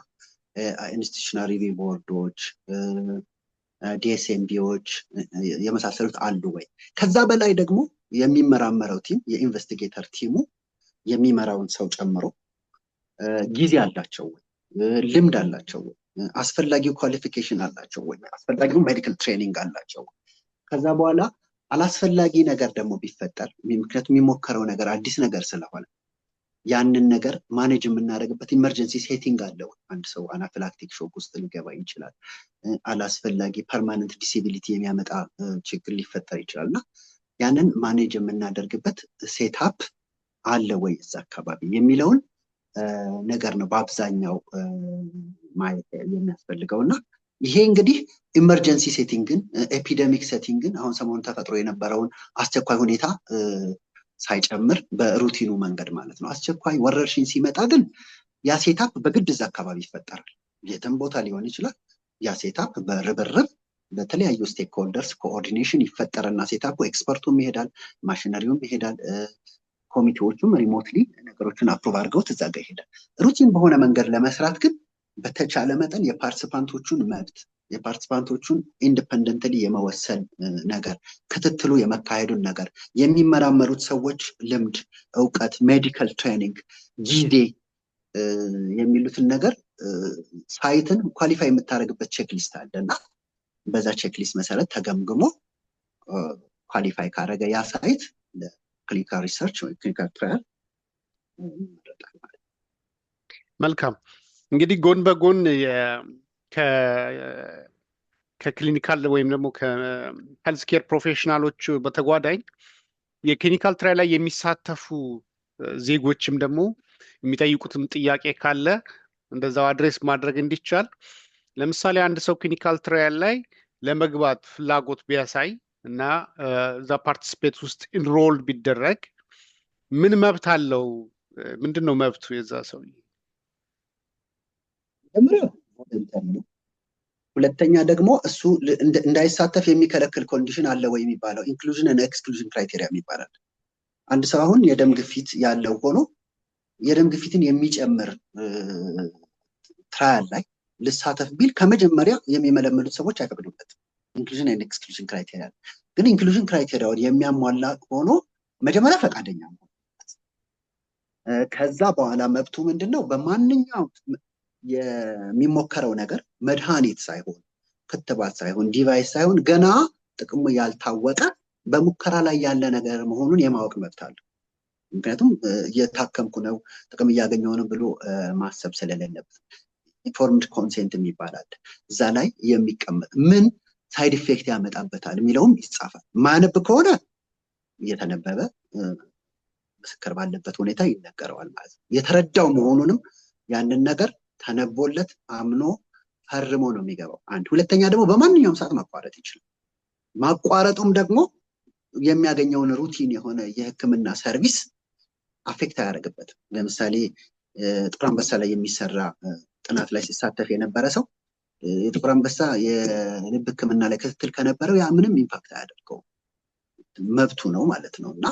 institutional review board ኦች፣ DSMB ዎች የመሳሰሉት አሉ ወይ? ከዛ በላይ ደግሞ የሚመራመረው team፣ የ investigator team ኡ የሚመራውን ሰው ጨምሮ ጊዜ አላቸው ወይ? ልምድ አላቸው ወይ? አስፈላጊው qualification አላቸው ወይ? አስፈላጊው medical training አላቸው ወይ? ከዛ በኋላ አላስፈላጊ ነገር ደግሞ ቢፈጠር፣ ምክንያቱም የሚሞከረው ነገር አዲስ ነገር ስለሆነ፣ ያንን ነገር manage የምናደርግበት emergency setting አለው። አንድ ሰው anaphylactic shock ውስጥ ሊገባ ይችላል። አላስፈላጊ permanent disability የሚያመጣ ችግር ሊፈጠር ይችላል፣ እና ያንን manage የምናደርግበት setup አለ ወይ እዛ አካባቢ የሚለውን ነገር ነው በአብዛኛው ማየት የሚያስፈልገው። እና ይሄ እንግዲህ emergency setting ን፣ epidemic setting ን፣ አሁን ሰሞኑን ተፈጥሮ የነበረውን አስቸኳይ ሁኔታ ሳይጨምር በ routine ኑ መንገድ ማለት ነው። አስቸኳይ ወረርሽኝ ሲመጣ ግን ያ setup በግድ እዛ አካባቢ ይፈጠራል። የትም ቦታ ሊሆን ይችላል። ያ setup በርብርብ በተለያዩ stakeholders coordination ይፈጠርና setup ኡ expert ኡም ይሄዳል፣ ማሽነሪውም ይሄዳል፣ ኮሚቴዎቹም remotely ነገሮችን approve አድርገውት እዛ ጋር ይሄዳል። Routine በሆነ መንገድ ለመስራት ግን በተቻለ መጠን የ participant ኦቹን መብት፣ የ participant ኦቹን independently የመወሰን ነገር፣ ክትትሉ የመካሄዱን ነገር፣ የሚመራመሩት ሰዎች ልምድ፣ እውቀት፣ medical training፣ ጊዜ የሚሉትን ነገር፣ site ን qualify የምታደርግበት checklist አለ፣ እና በዛ checklist መሰረት ተገምግሞ qualify ካረገ ያ site ለ clinical research ወይ clinical trial ይመረጣል ማለት ነው። መልካም። እንግዲህ ጎን በጎን ከ clinical ወይም ደግሞ ከ healthcare professional ኦች በተጓዳኝ የ clinical trial ላይ የሚሳተፉ ዜጎችም ደግሞ የሚጠይቁትም ጥያቄ ካለ እንደዛው address ማድረግ እንዲቻል፣ ለምሳሌ አንድ ሰው clinical trial ላይ ለመግባት ፍላጎት ቢያሳይ እና እዛ participate ውስጥ enroll ቢደረግ ምን መብት አለው? ምንድን ነው መብቱ የዛ ሰው? መጀመሪያ voluntary ነው። ሁለተኛ ደግሞ እሱ እንዳይሳተፍ የሚከለክል condition አለ ወይ የሚባለው inclusion እና exclusion criteria ይባላል። አንድ ሰው አሁን የደም ግፊት ያለው ሆኖ የደም ግፊትን የሚጨምር trial ላይ ልሳተፍ ቢል ከመጀመሪያ የሚመለምሉት ሰዎች አይፈቅዱለትም። Inclusion and exclusion criteria ግን inclusion criteria ውን የሚያሟላ ሆኖ መጀመሪያ ፈቃደኛ መሆን፣ ከዛ በኋላ መብቱ ምንድን ነው? በማንኛውም የሚሞከረው ነገር መድኃኒት ሳይሆን፣ ክትባት ሳይሆን፣ device ሳይሆን፣ ገና ጥቅሙ ያልታወቀ በሙከራ ላይ ያለ ነገር መሆኑን የማወቅ መብት አለው። ምክንያቱም እየታከምኩ ነው፣ ጥቅም እያገኘሁ ነው ብሎ ማሰብ ስለሌለበት informed consent የሚባል አለ። እዛ ላይ የሚቀመጥ ምን side effect ያመጣበታል የሚለውም ይጻፋል። ማያነብ ከሆነ እየተነበበ ምስክር ባለበት ሁኔታ ይነገረዋል ማለት ነው። የተረዳው መሆኑንም ያንን ነገር ተነቦለት አምኖ ፈርሞ ነው የሚገባው። አንድ። ሁለተኛ ደግሞ በማንኛውም ሰዓት ማቋረጥ ይችላል። ማቋረጡም ደግሞ የሚያገኘውን routine የሆነ የሕክምና service affect አያደርግበትም። ለምሳሌ ጥቁር አንበሳ ላይ የሚሰራ ጥናት ላይ ሲሳተፍ የነበረ ሰው የጥቁር አንበሳ የልብ ሕክምና ላይ ክትትል ከነበረው ያ ምንም impact አያደርገውም፣ መብቱ ነው ማለት ነው። እና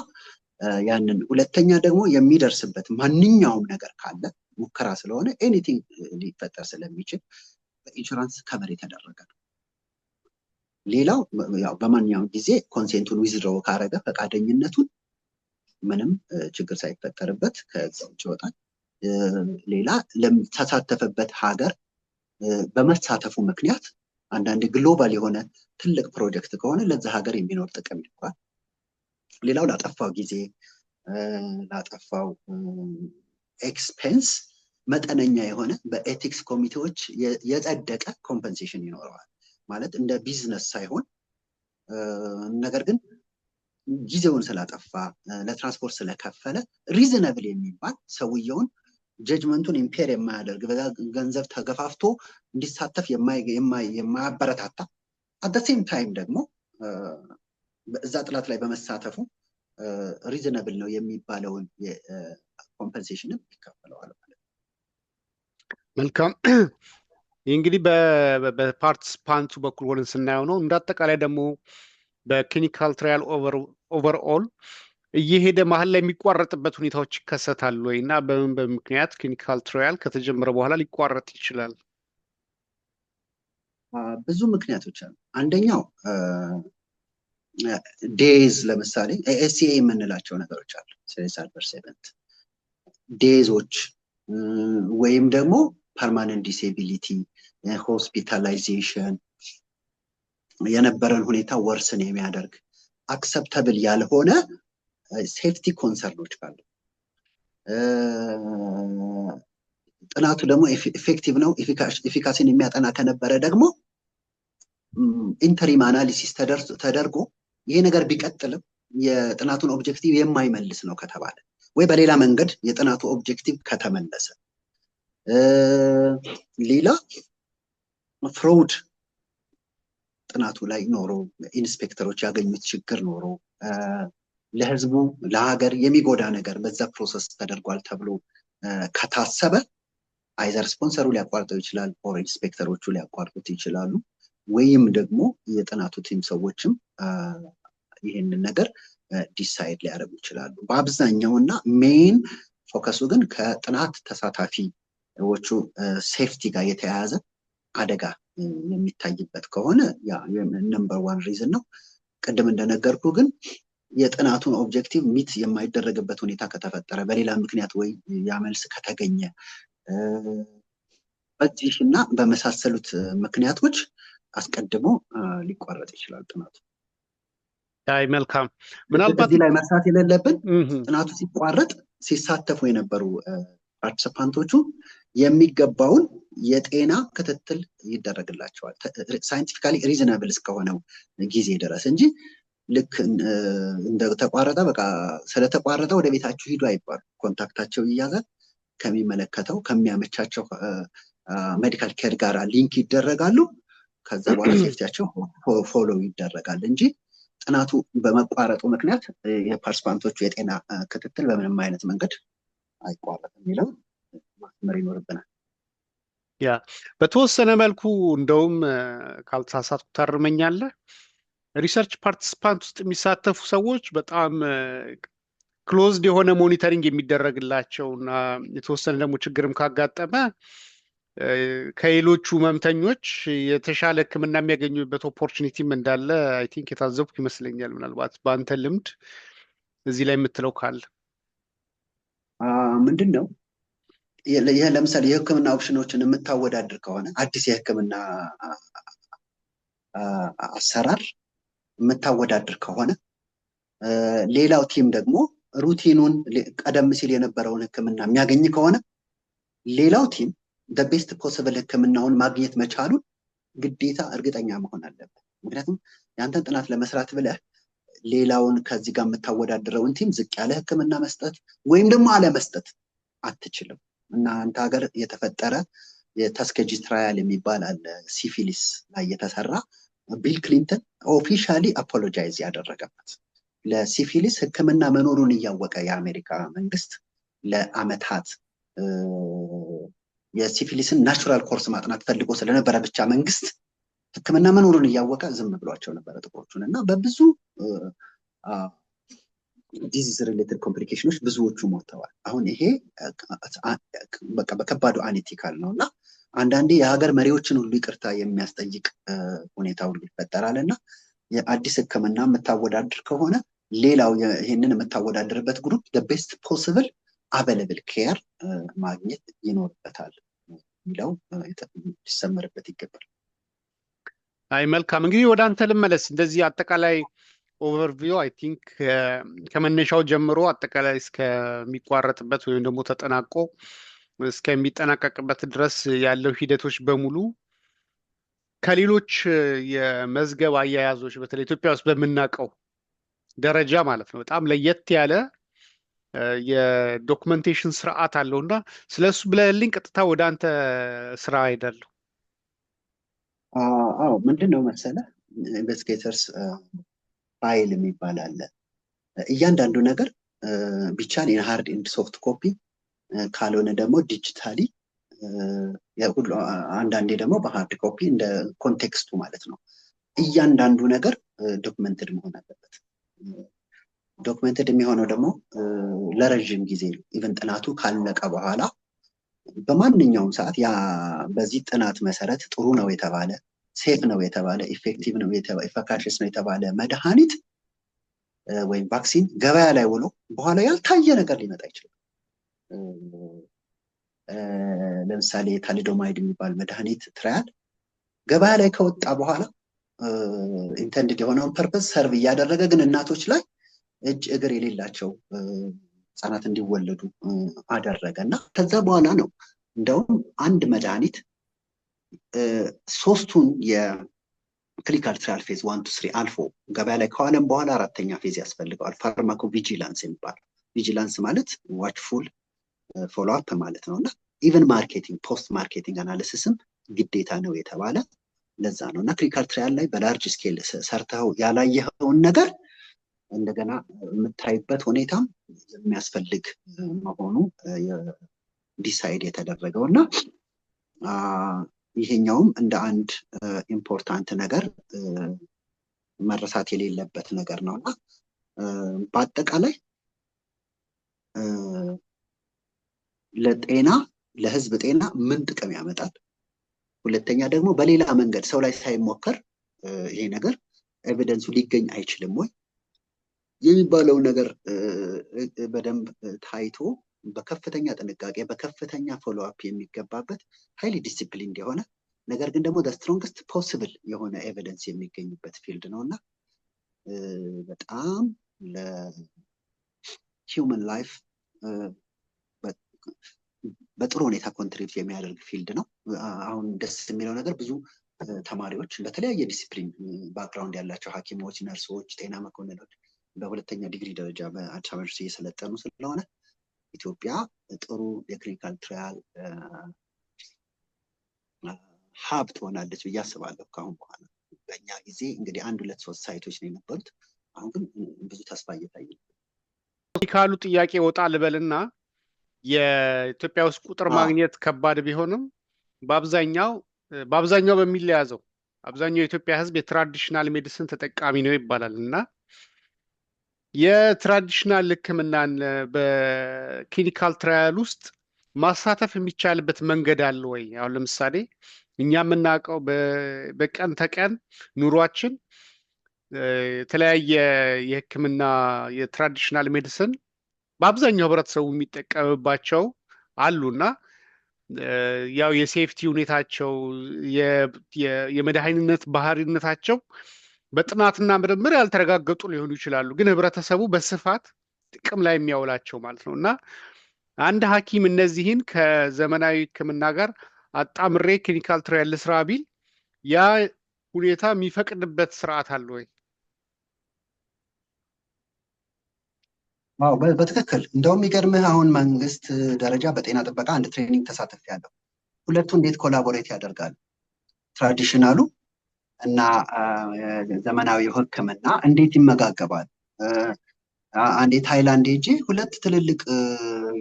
ያንን ሁለተኛ ደግሞ የሚደርስበት ማንኛውም ነገር ካለ ሙከራ ስለሆነ anything ሊፈጠር ስለሚችል በ insurance cover የተደረገ ነው። ሌላው ያው በማንኛውም ጊዜ consent ኡን withdraw ካረገ፣ ፈቃደኝነቱን ምንም ችግር ሳይፈጠርበት ከዛ ውጭ ይወጣል። ሌላ ለተሳተፈበት ሀገር በመሳተፉ ምክንያት አንዳንድ global የሆነ ትልቅ ፕሮጀክት ከሆነ ለዛ ሀገር የሚኖር ጥቅም ይኖራል። ሌላው ላጠፋው ጊዜ፣ ላጠፋው expense መጠነኛ የሆነ በ ethics ኮሚቴዎች የጸደቀ compensation ይኖረዋል። ማለት እንደ ቢዝነስ ሳይሆን ነገር ግን ጊዜውን ስላጠፋ፣ ለትራንስፖርት ስለከፈለ reasonable የሚባል፣ ሰውየውን judgment ኡን impair የማያደርግ፣ በዛ ገንዘብ ተገፋፍቶ እንዲሳተፍ የማያበረታታ፣ at same time ደግሞ እዛ ጥናት ላይ በመሳተፉ reasonable ነው የሚባለውን compensation ም ይከፈለዋል ማለት ነው። መልካም። ይህ እንግዲህ በ participant ኡ በኩል ሆነን ስናየው ነው። እንደ አጠቃላይ ደግሞ በ clinical trial overall እየሄደ መሀል ላይ የሚቋረጥበት ሁኔታዎች ይከሰታሉ ወይ? እና በምን በምን ምክንያት clinical trial ከተጀመረ በኋላ ሊቋረጥ ይችላል? ብዙ ምክንያቶች አሉ። አንደኛው death፣ ለምሳሌ SAE የምንላቸው ነገሮች አሉ። Serious adverse event፣ death ኦች ወይም ደግሞ permanent disability፣ hospitalization፣ የነበረን ሁኔታ worsen የሚያደርግ acceptable ያልሆነ safety concern ኦች ካሉ፣ ጥናቱ ደግሞ effective ነው፣ efficacy ን የሚያጠና ከነበረ ደግሞ interim analysis ተደርጎ ይሄ ነገር ቢቀጥልም የጥናቱን objective የማይመልስ ነው ከተባለ ወይ በሌላ መንገድ የጥናቱ objective ከተመለሰ፣ ሌላ fraud ጥናቱ ላይ ኖሮ inspector ኦች ያገኙት ችግር ኖሮ ለህዝቡ ለሀገር የሚጎዳ ነገር በዛ process ተደርጓል ተብሎ ከታሰበ either sponsor ኡ ሊያቋርጠው ይችላል or inspector ኦቹ ሊያቋርጡት ይችላሉ። ወይም ደግሞ የጥናቱ team ሰዎችም ይህንን ነገር decide ሊያደርጉ ይችላሉ። በአብዛኛው እና main focus ኡ ግን ከጥናት ተሳታፊዎቹ safety ጋር የተያያዘ አደጋ የሚታይበት ከሆነ number one reason ነው። ቅድም እንደነገርኩ ግን የጥናቱን objective meet የማይደረግበት ሁኔታ ከተፈጠረ፣ በሌላ ምክንያት ወይ ያ መልስ ከተገኘ፣ በዚህ እና በመሳሰሉት ምክንያቶች አስቀድሞ ሊቋረጥ ይችላል ጥናቱ። አይ መልካም። ምናልባት እዚህ ላይ መርሳት የሌለብን ጥናቱ ሲቋረጥ ሲሳተፉ የነበሩ participant ኦቹ የሚገባውን የጤና ክትትል ይደረግላቸዋል scientifically reasonable እስከሆነው ጊዜ ድረስ እንጂ ልክ እንደተቋረጠ በቃ ስለተቋረጠ ወደ ቤታችሁ ሂዱ አይባሉ። Contact ኣቸው ይያዛል። ከሚመለከተው ከሚያመቻቸው medical care ጋር link ይደረጋሉ። ከዛ በኋላ safety ያቸው follow ይደረጋል እንጂ ጥናቱ በመቋረጡ ምክንያት የ participant ኦቹ የጤና ክትትል በምንም አይነት መንገድ አይቋረጥም የሚለው ማስመር ይኖርብናል። Yeah፣ በተወሰነ መልኩ እንደውም ካልተሳሳትኩ ታርመኛለህ። Research participant ውስጥ የሚሳተፉ ሰዎች በጣም closed የሆነ monitoring የሚደረግላቸው እና የተወሰነ ደግሞ ችግርም ካጋጠመ ከሌሎቹ ህመምተኞች የተሻለ ሕክምና የሚያገኙበት opportunity ም እንዳለ I think የታዘብኩ ይመስለኛል። ምናልባት በአንተ ልምድ እዚህ ላይ የምትለው ካለ። ምንድን ነው፣ ይህ ለምሳሌ የህክምና option ኦችን የምታወዳድር ከሆነ፣ አዲስ የህክምና አሰራር የምታወዳድር ከሆነ ሌላው team ደግሞ routine ኑን ቀደም ሲል የነበረውን ሕክምና የሚያገኝ ከሆነ ሌላው team best possible ሕክምናውን ማግኘት መቻሉን ግዴታ እርግጠኛ መሆን አለብን። ምክንያቱም ያንተን ጥናት ለመስራት ብለህ ሌላውን ከዚህ ጋር የምታወዳድረውን team ዝቅ ያለ ሕክምና መስጠት ወይም ደግሞ አለመስጠት አትችልም። እና አንተ ሀገር የተፈጠረ የ Tuskegee trial የሚባል አለ፣ syphilis ላይ የተሰራ፣ ቢል ክሊንተን officially apologize ያደረገበት፣ ለ syphilis ሕክምና መኖሩን እያወቀ የአሜሪካ መንግስት ለአመታት የ syphilis ን natural course ማጥናት ፈልጎ ስለነበረ ብቻ መንግስት ሕክምና መኖሩን እያወቀ ዝም ብሏቸው ነበረ ጥቁሮቹን። እና በብዙ disease related complication ኖች ብዙዎቹ ሞተዋል። አሁን ይሄ በቃ በከባዱ unethical ነው እና አንዳንዴ የሀገር መሪዎችን ሁሉ ይቅርታ የሚያስጠይቅ ሁኔታ ሁሉ ይፈጠራል። እና የአዲስ ሕክምና የምታወዳድር ከሆነ ሌላው ይህንን የምታወዳድርበት group best possible available care ማግኘት ይኖርበታል የሚለው ሊሰመርበት ይገባል። አይ መልካም፣ እንግዲህ ወደ አንተ ልመለስ። እንደዚህ አጠቃላይ overview I think ከመነሻው ጀምሮ አጠቃላይ እስከሚቋረጥበት ወይም ደግሞ ተጠናቆ እስከሚጠናቀቅበት ድረስ ያለው ሂደቶች በሙሉ ከሌሎች የመዝገብ አያያዞች፣ በተለይ ኢትዮጵያ ውስጥ በምናውቀው ደረጃ ማለት ነው፣ በጣም ለየት ያለ የ documentation ስርዓት አለው። እና ስለ እሱ ብለህልኝ ቀጥታ ወደ አንተ ስራ ሄዳለሁ። አዎ፣ ምንድን ነው መሰለህ፣ investigators file የሚባል አለ። እያንዳንዱ ነገር ቢቻል in hard and soft copy፣ ካልሆነ ደግሞ digitally፣ አንዳንዴ ደግሞ በ hard copy እንደ context ኡ ማለት ነው። እያንዳንዱ ነገር documented መሆን አለበት። Documented የሚሆነው ደግሞ ለረዥም ጊዜ ነው። Even ጥናቱ ካለቀ በኋላ በማንኛውም ሰዓት ያ በዚህ ጥናት መሰረት ጥሩ ነው የተባለ፣ safe ነው የተባለ፣ effective ነው፣ efficacious ነው የተባለ መድኃኒት ወይም vaccine ገበያ ላይ ውሎ በኋላ ያልታየ ነገር ሊመጣ ይችላል። ለምሳሌ thalidomide የሚባል መድኃኒት trial ገበያ ላይ ከወጣ በኋላ intended የሆነውን purpose serve እያደረገ ግን እናቶች ላይ እጅ እግር የሌላቸው ህጻናት እንዲወለዱ አደረገ። እና ከዛ በኋላ ነው እንደውም አንድ መድኃኒት ሶስቱን የ clinical trial phase 1 to 3 አልፎ ገበያ ላይ ከዋለም በኋላ አራተኛ phase ያስፈልገዋል። Pharmacovigilance የሚባል። Vigilance ማለት watchful follow up ማለት ነው። እና even marketing post marketing analysis ም ግዴታ ነው የተባለ ለዛ ነው። እና clinical trial ላይ በ large scale ሰርተው ያላየኸውን ነገር እንደገና የምታይበት ሁኔታም የሚያስፈልግ መሆኑ decide የተደረገው። እና ይሄኛውም እንደ አንድ important ነገር መረሳት የሌለበት ነገር ነው። እና በአጠቃላይ ለጤና፣ ለህዝብ ጤና ምን ጥቅም ያመጣል? ሁለተኛ ደግሞ በሌላ መንገድ ሰው ላይ ሳይሞከር ይሄ ነገር evidence ኡ ሊገኝ አይችልም ወይ የሚባለው ነገር በደንብ ታይቶ በከፍተኛ ጥንቃቄ፣ በከፍተኛ follow up የሚገባበት፣ highly disciplined የሆነ፣ ነገር ግን ደግሞ strongest possible የሆነ evidence የሚገኝበት field ነው። እና በጣም ለ human life በጥሩ ሁኔታ contribute የሚያደርግ field ነው። አሁን ደስ የሚለው ነገር ብዙ ተማሪዎች፣ በተለያየ discipline background ያላቸው ሐኪሞች፣ ነርሶች፣ ጤና መኮንኖች በሁለተኛ ዲግሪ ደረጃ በአዲስ አበባ ዩኒቨርሲቲ እየሰለጠኑ ስለሆነ ኢትዮጵያ ጥሩ የ clinical trial hub ትሆናለች ብዬ አስባለሁ ከአሁን በኋላ። በእኛ ጊዜ እንግዲህ አንድ ሁለት ሶስት site ኦች ነው የነበሩት። አሁን ግን ብዙ ተስፋ እየታየ ነው። ካሉ ጥያቄ ወጣ ልበልና የኢትዮጵያ ውስጥ ቁጥር ማግኘት ከባድ ቢሆንም በአብዛኛው በሚለያዘው አብዛኛው የኢትዮጵያ ሕዝብ የ traditional medicine ተጠቃሚ ነው ይባላል። እና የ traditional ሕክምናን በ clinical trial ውስጥ ማሳተፍ የሚቻልበት መንገድ አለ ወይ? አሁን ለምሳሌ እኛ የምናውቀው በቀን ተቀን ኑሯችን የተለያየ የሕክምና የ traditional medicine በአብዛኛው ህብረተሰቡ የሚጠቀምባቸው አሉና ያው የ safety ሁኔታቸው፣ የመድኃኒትነት ባህሪነታቸው በጥናትና ምርምር ያልተረጋገጡ ሊሆኑ ይችላሉ፣ ግን ህብረተሰቡ በስፋት ጥቅም ላይ የሚያውላቸው ማለት ነው። እና አንድ ሐኪም እነዚህን ከዘመናዊ ሕክምና ጋር አጣምሬ clinical trial ልስራ ቢል ያ ሁኔታ የሚፈቅድበት ስርዓት አለ ወይ? አዎ፣ በትክክል። እንደውም የሚገርምህ አሁን መንግስት ደረጃ በጤና ጥበቃ አንድ training ተሳትፌያለሁ። ሁለቱ እንዴት collaborate ያደርጋሉ፣ traditional ኡ እና ዘመናዊው ሕክምና እንዴት ይመጋገባል? አንዴ ታይላንድ ሄጄ ሁለት ትልልቅ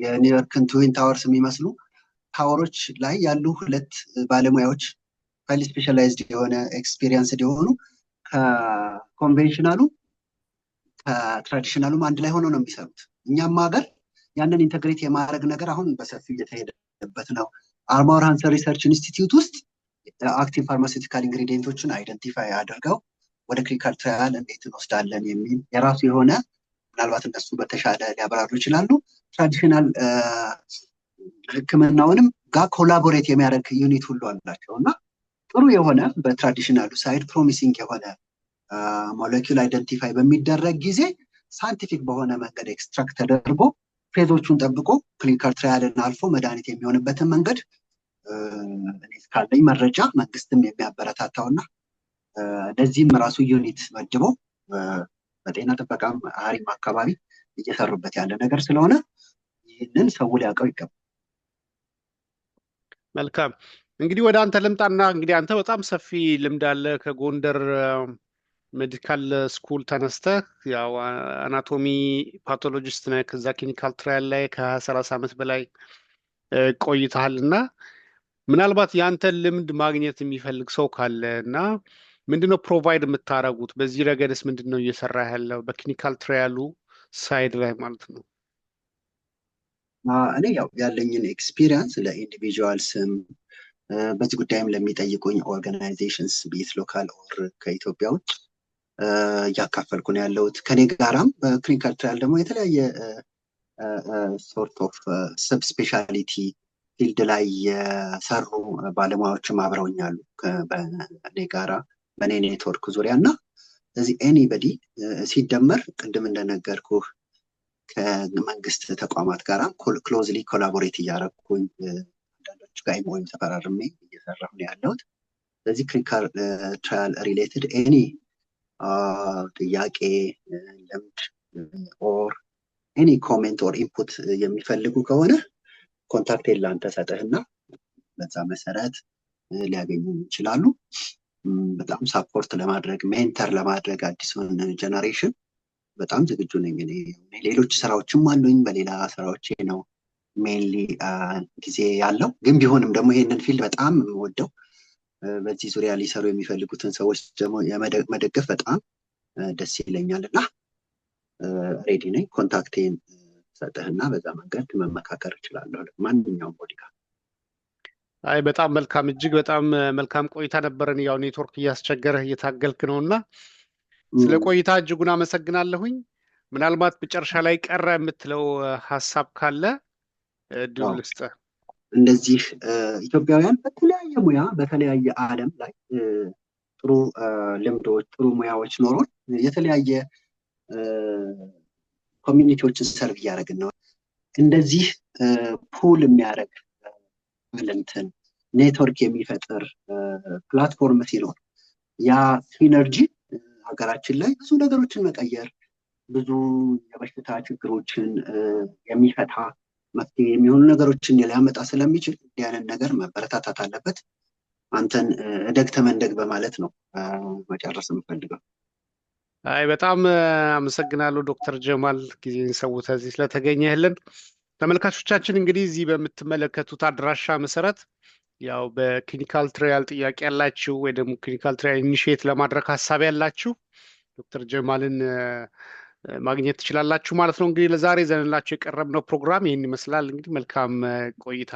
የኒውዮርክን Twin Towers የሚመስሉ tower ኦች ላይ ያሉ ሁለት ባለሙያዎች፣ highly specialized የሆነ experienced የሆኑ፣ ከኮንቬንሽናሉ ከትራዲሽናሉም አንድ ላይ ሆነው ነው የሚሰሩት። እኛም ሀገር ያንን integrate የማድረግ ነገር አሁን በሰፊው እየተሄደበት ነው። አርማወር ሃንሰን Research Institute ውስጥ active pharmaceutical ingredient ኦችን identify አድርገው ወደ clinical trial እንዴት እንወስዳለን የሚል የራሱ የሆነ፣ ምናልባት እነሱ በተሻለ ሊያብራሩ ይችላሉ። Traditional ሕክምናውንም ጋር collaborate የሚያደርግ unit ሁሉ አላቸው። እና ጥሩ የሆነ በ traditional ኡ side promising የሆነ molecule identify በሚደረግ ጊዜ scientific በሆነ መንገድ extract ተደርጎ phase ኦቹን ጠብቆ clinical trial ን አልፎ መድኃኒት የሚሆንበትን መንገድ እኔ እስካለኝ መረጃ መንግስትም የሚያበረታታውና ለዚህም ራሱ unit መድቦ በጤና ጥበቃም አሪም አካባቢ እየሰሩበት ያለ ነገር ስለሆነ ይህንን ሰው ሊያውቀው ይገባል። መልካም። እንግዲህ ወደ አንተ ልምጣና እንግዲህ አንተ በጣም ሰፊ ልምድ አለ። ከጎንደር medical school ተነስተህ ያው anatomy pathologist ነህ። ከዛ clinical trial ላይ ከ20 30 ዓመት በላይ ቆይተሃል። እና ምናልባት የአንተን ልምድ ማግኘት የሚፈልግ ሰው ካለ እና ምንድነው provide የምታደርጉት? በዚህ ረገድስ ምንድን ነው እየሰራ ያለው በ clinical trial ኡ side ላይ ማለት ነው? እኔ ያው ያለኝን experience ለ individuals ም በዚህ ጉዳይም ለሚጠይቁኝ organizations, be it local or ከኢትዮጵያ ውጭ እያካፈልኩ ነው ያለሁት። ከኔ ጋራም በ clinical trial ደግሞ የተለያየ sort of sub specialty field ላይ የሰሩ ባለሙያዎችም አብረውኝ አሉ በእኔ ጋራ በእኔ ኔትወርክ ዙሪያ። እና እዚህ anybody ሲደመር ቅድም እንደነገርኩህ ከመንግስት ተቋማት ጋር closely collaborate እያደረኩኝ አንዳንዶቹ ጋር ወይም ተፈራርሜ እየሰራሁ ነው ያለሁት። ስለዚህ clinical trial related any ጥያቄ፣ ልምድ or any comment or input የሚፈልጉ ከሆነ contact ላንተ ሰጥህና በዛ መሰረት ሊያገኙ ይችላሉ። በጣም support ለማድረግ፣ mentor ለማድረግ አዲሱን generation በጣም ዝግጁ ነኝ። እኔ ሌሎች ስራዎችም አሉኝ። በሌላ ስራዎቼ ነው mainly ጊዜ ያለው። ግን ቢሆንም ደግሞ ይሄንን field በጣም የምወደው፣ በዚህ ዙሪያ ሊሰሩ የሚፈልጉትን ሰዎች ደግሞ መደገፍ በጣም ደስ ይለኛል እና ready ነኝ። Contact ኤን ሰጥህና በዛ መንገድ መመካከር እችላለሁ ማንኛውም body ጋር። አይ፣ በጣም መልካም፣ እጅግ በጣም መልካም ቆይታ ነበረን። ያው ኔትወርክ እያስቸገረህ እየታገልክ ነው እና ስለ ቆይታ እጅጉን አመሰግናለሁኝ። ምናልባት መጨረሻ ላይ ቀረ የምትለው ሀሳብ ካለ እድሉን ልስጥህ። እንደዚህ ኢትዮጵያውያን በተለያየ ሙያ በተለያየ ዓለም ላይ ጥሩ ልምዶች፣ ጥሩ ሙያዎች ኖሮን የተለያየ community ዎችን serve እያደረግን ነው። እንደዚህ pool የሚያደርግ talent ን network የሚፈጥር platform ሲኖር ያ synergy ሀገራችን ላይ ብዙ ነገሮችን መቀየር፣ ብዙ የበሽታ ችግሮችን የሚፈታ፣ መፍትሄ የሚሆኑ ነገሮችን ሊያመጣ ስለሚችል ያንን ነገር መበረታታት አለበት። አንተን እደግ ተመንደግ በማለት ነው መጨረስ የምፈልገው። አይ፣ በጣም አመሰግናለሁ ዶክተር ጀማል ጊዜህን ሰውተህ እዚህ ስለተገኘህልን። ተመልካቾቻችን፣ እንግዲህ እዚህ በምትመለከቱት አድራሻ መሰረት ያው በ clinical trial ጥያቄ ያላችሁ ወይ ደግሞ clinical trial initiate ለማድረግ ሀሳብ ያላችሁ ዶክተር ጀማልን ማግኘት ትችላላችሁ ማለት ነው። እንግዲህ ለዛሬ ይዘንላችሁ የቀረብነው ፕሮግራም ይህን ይመስላል። እንግዲህ መልካም ቆይታ።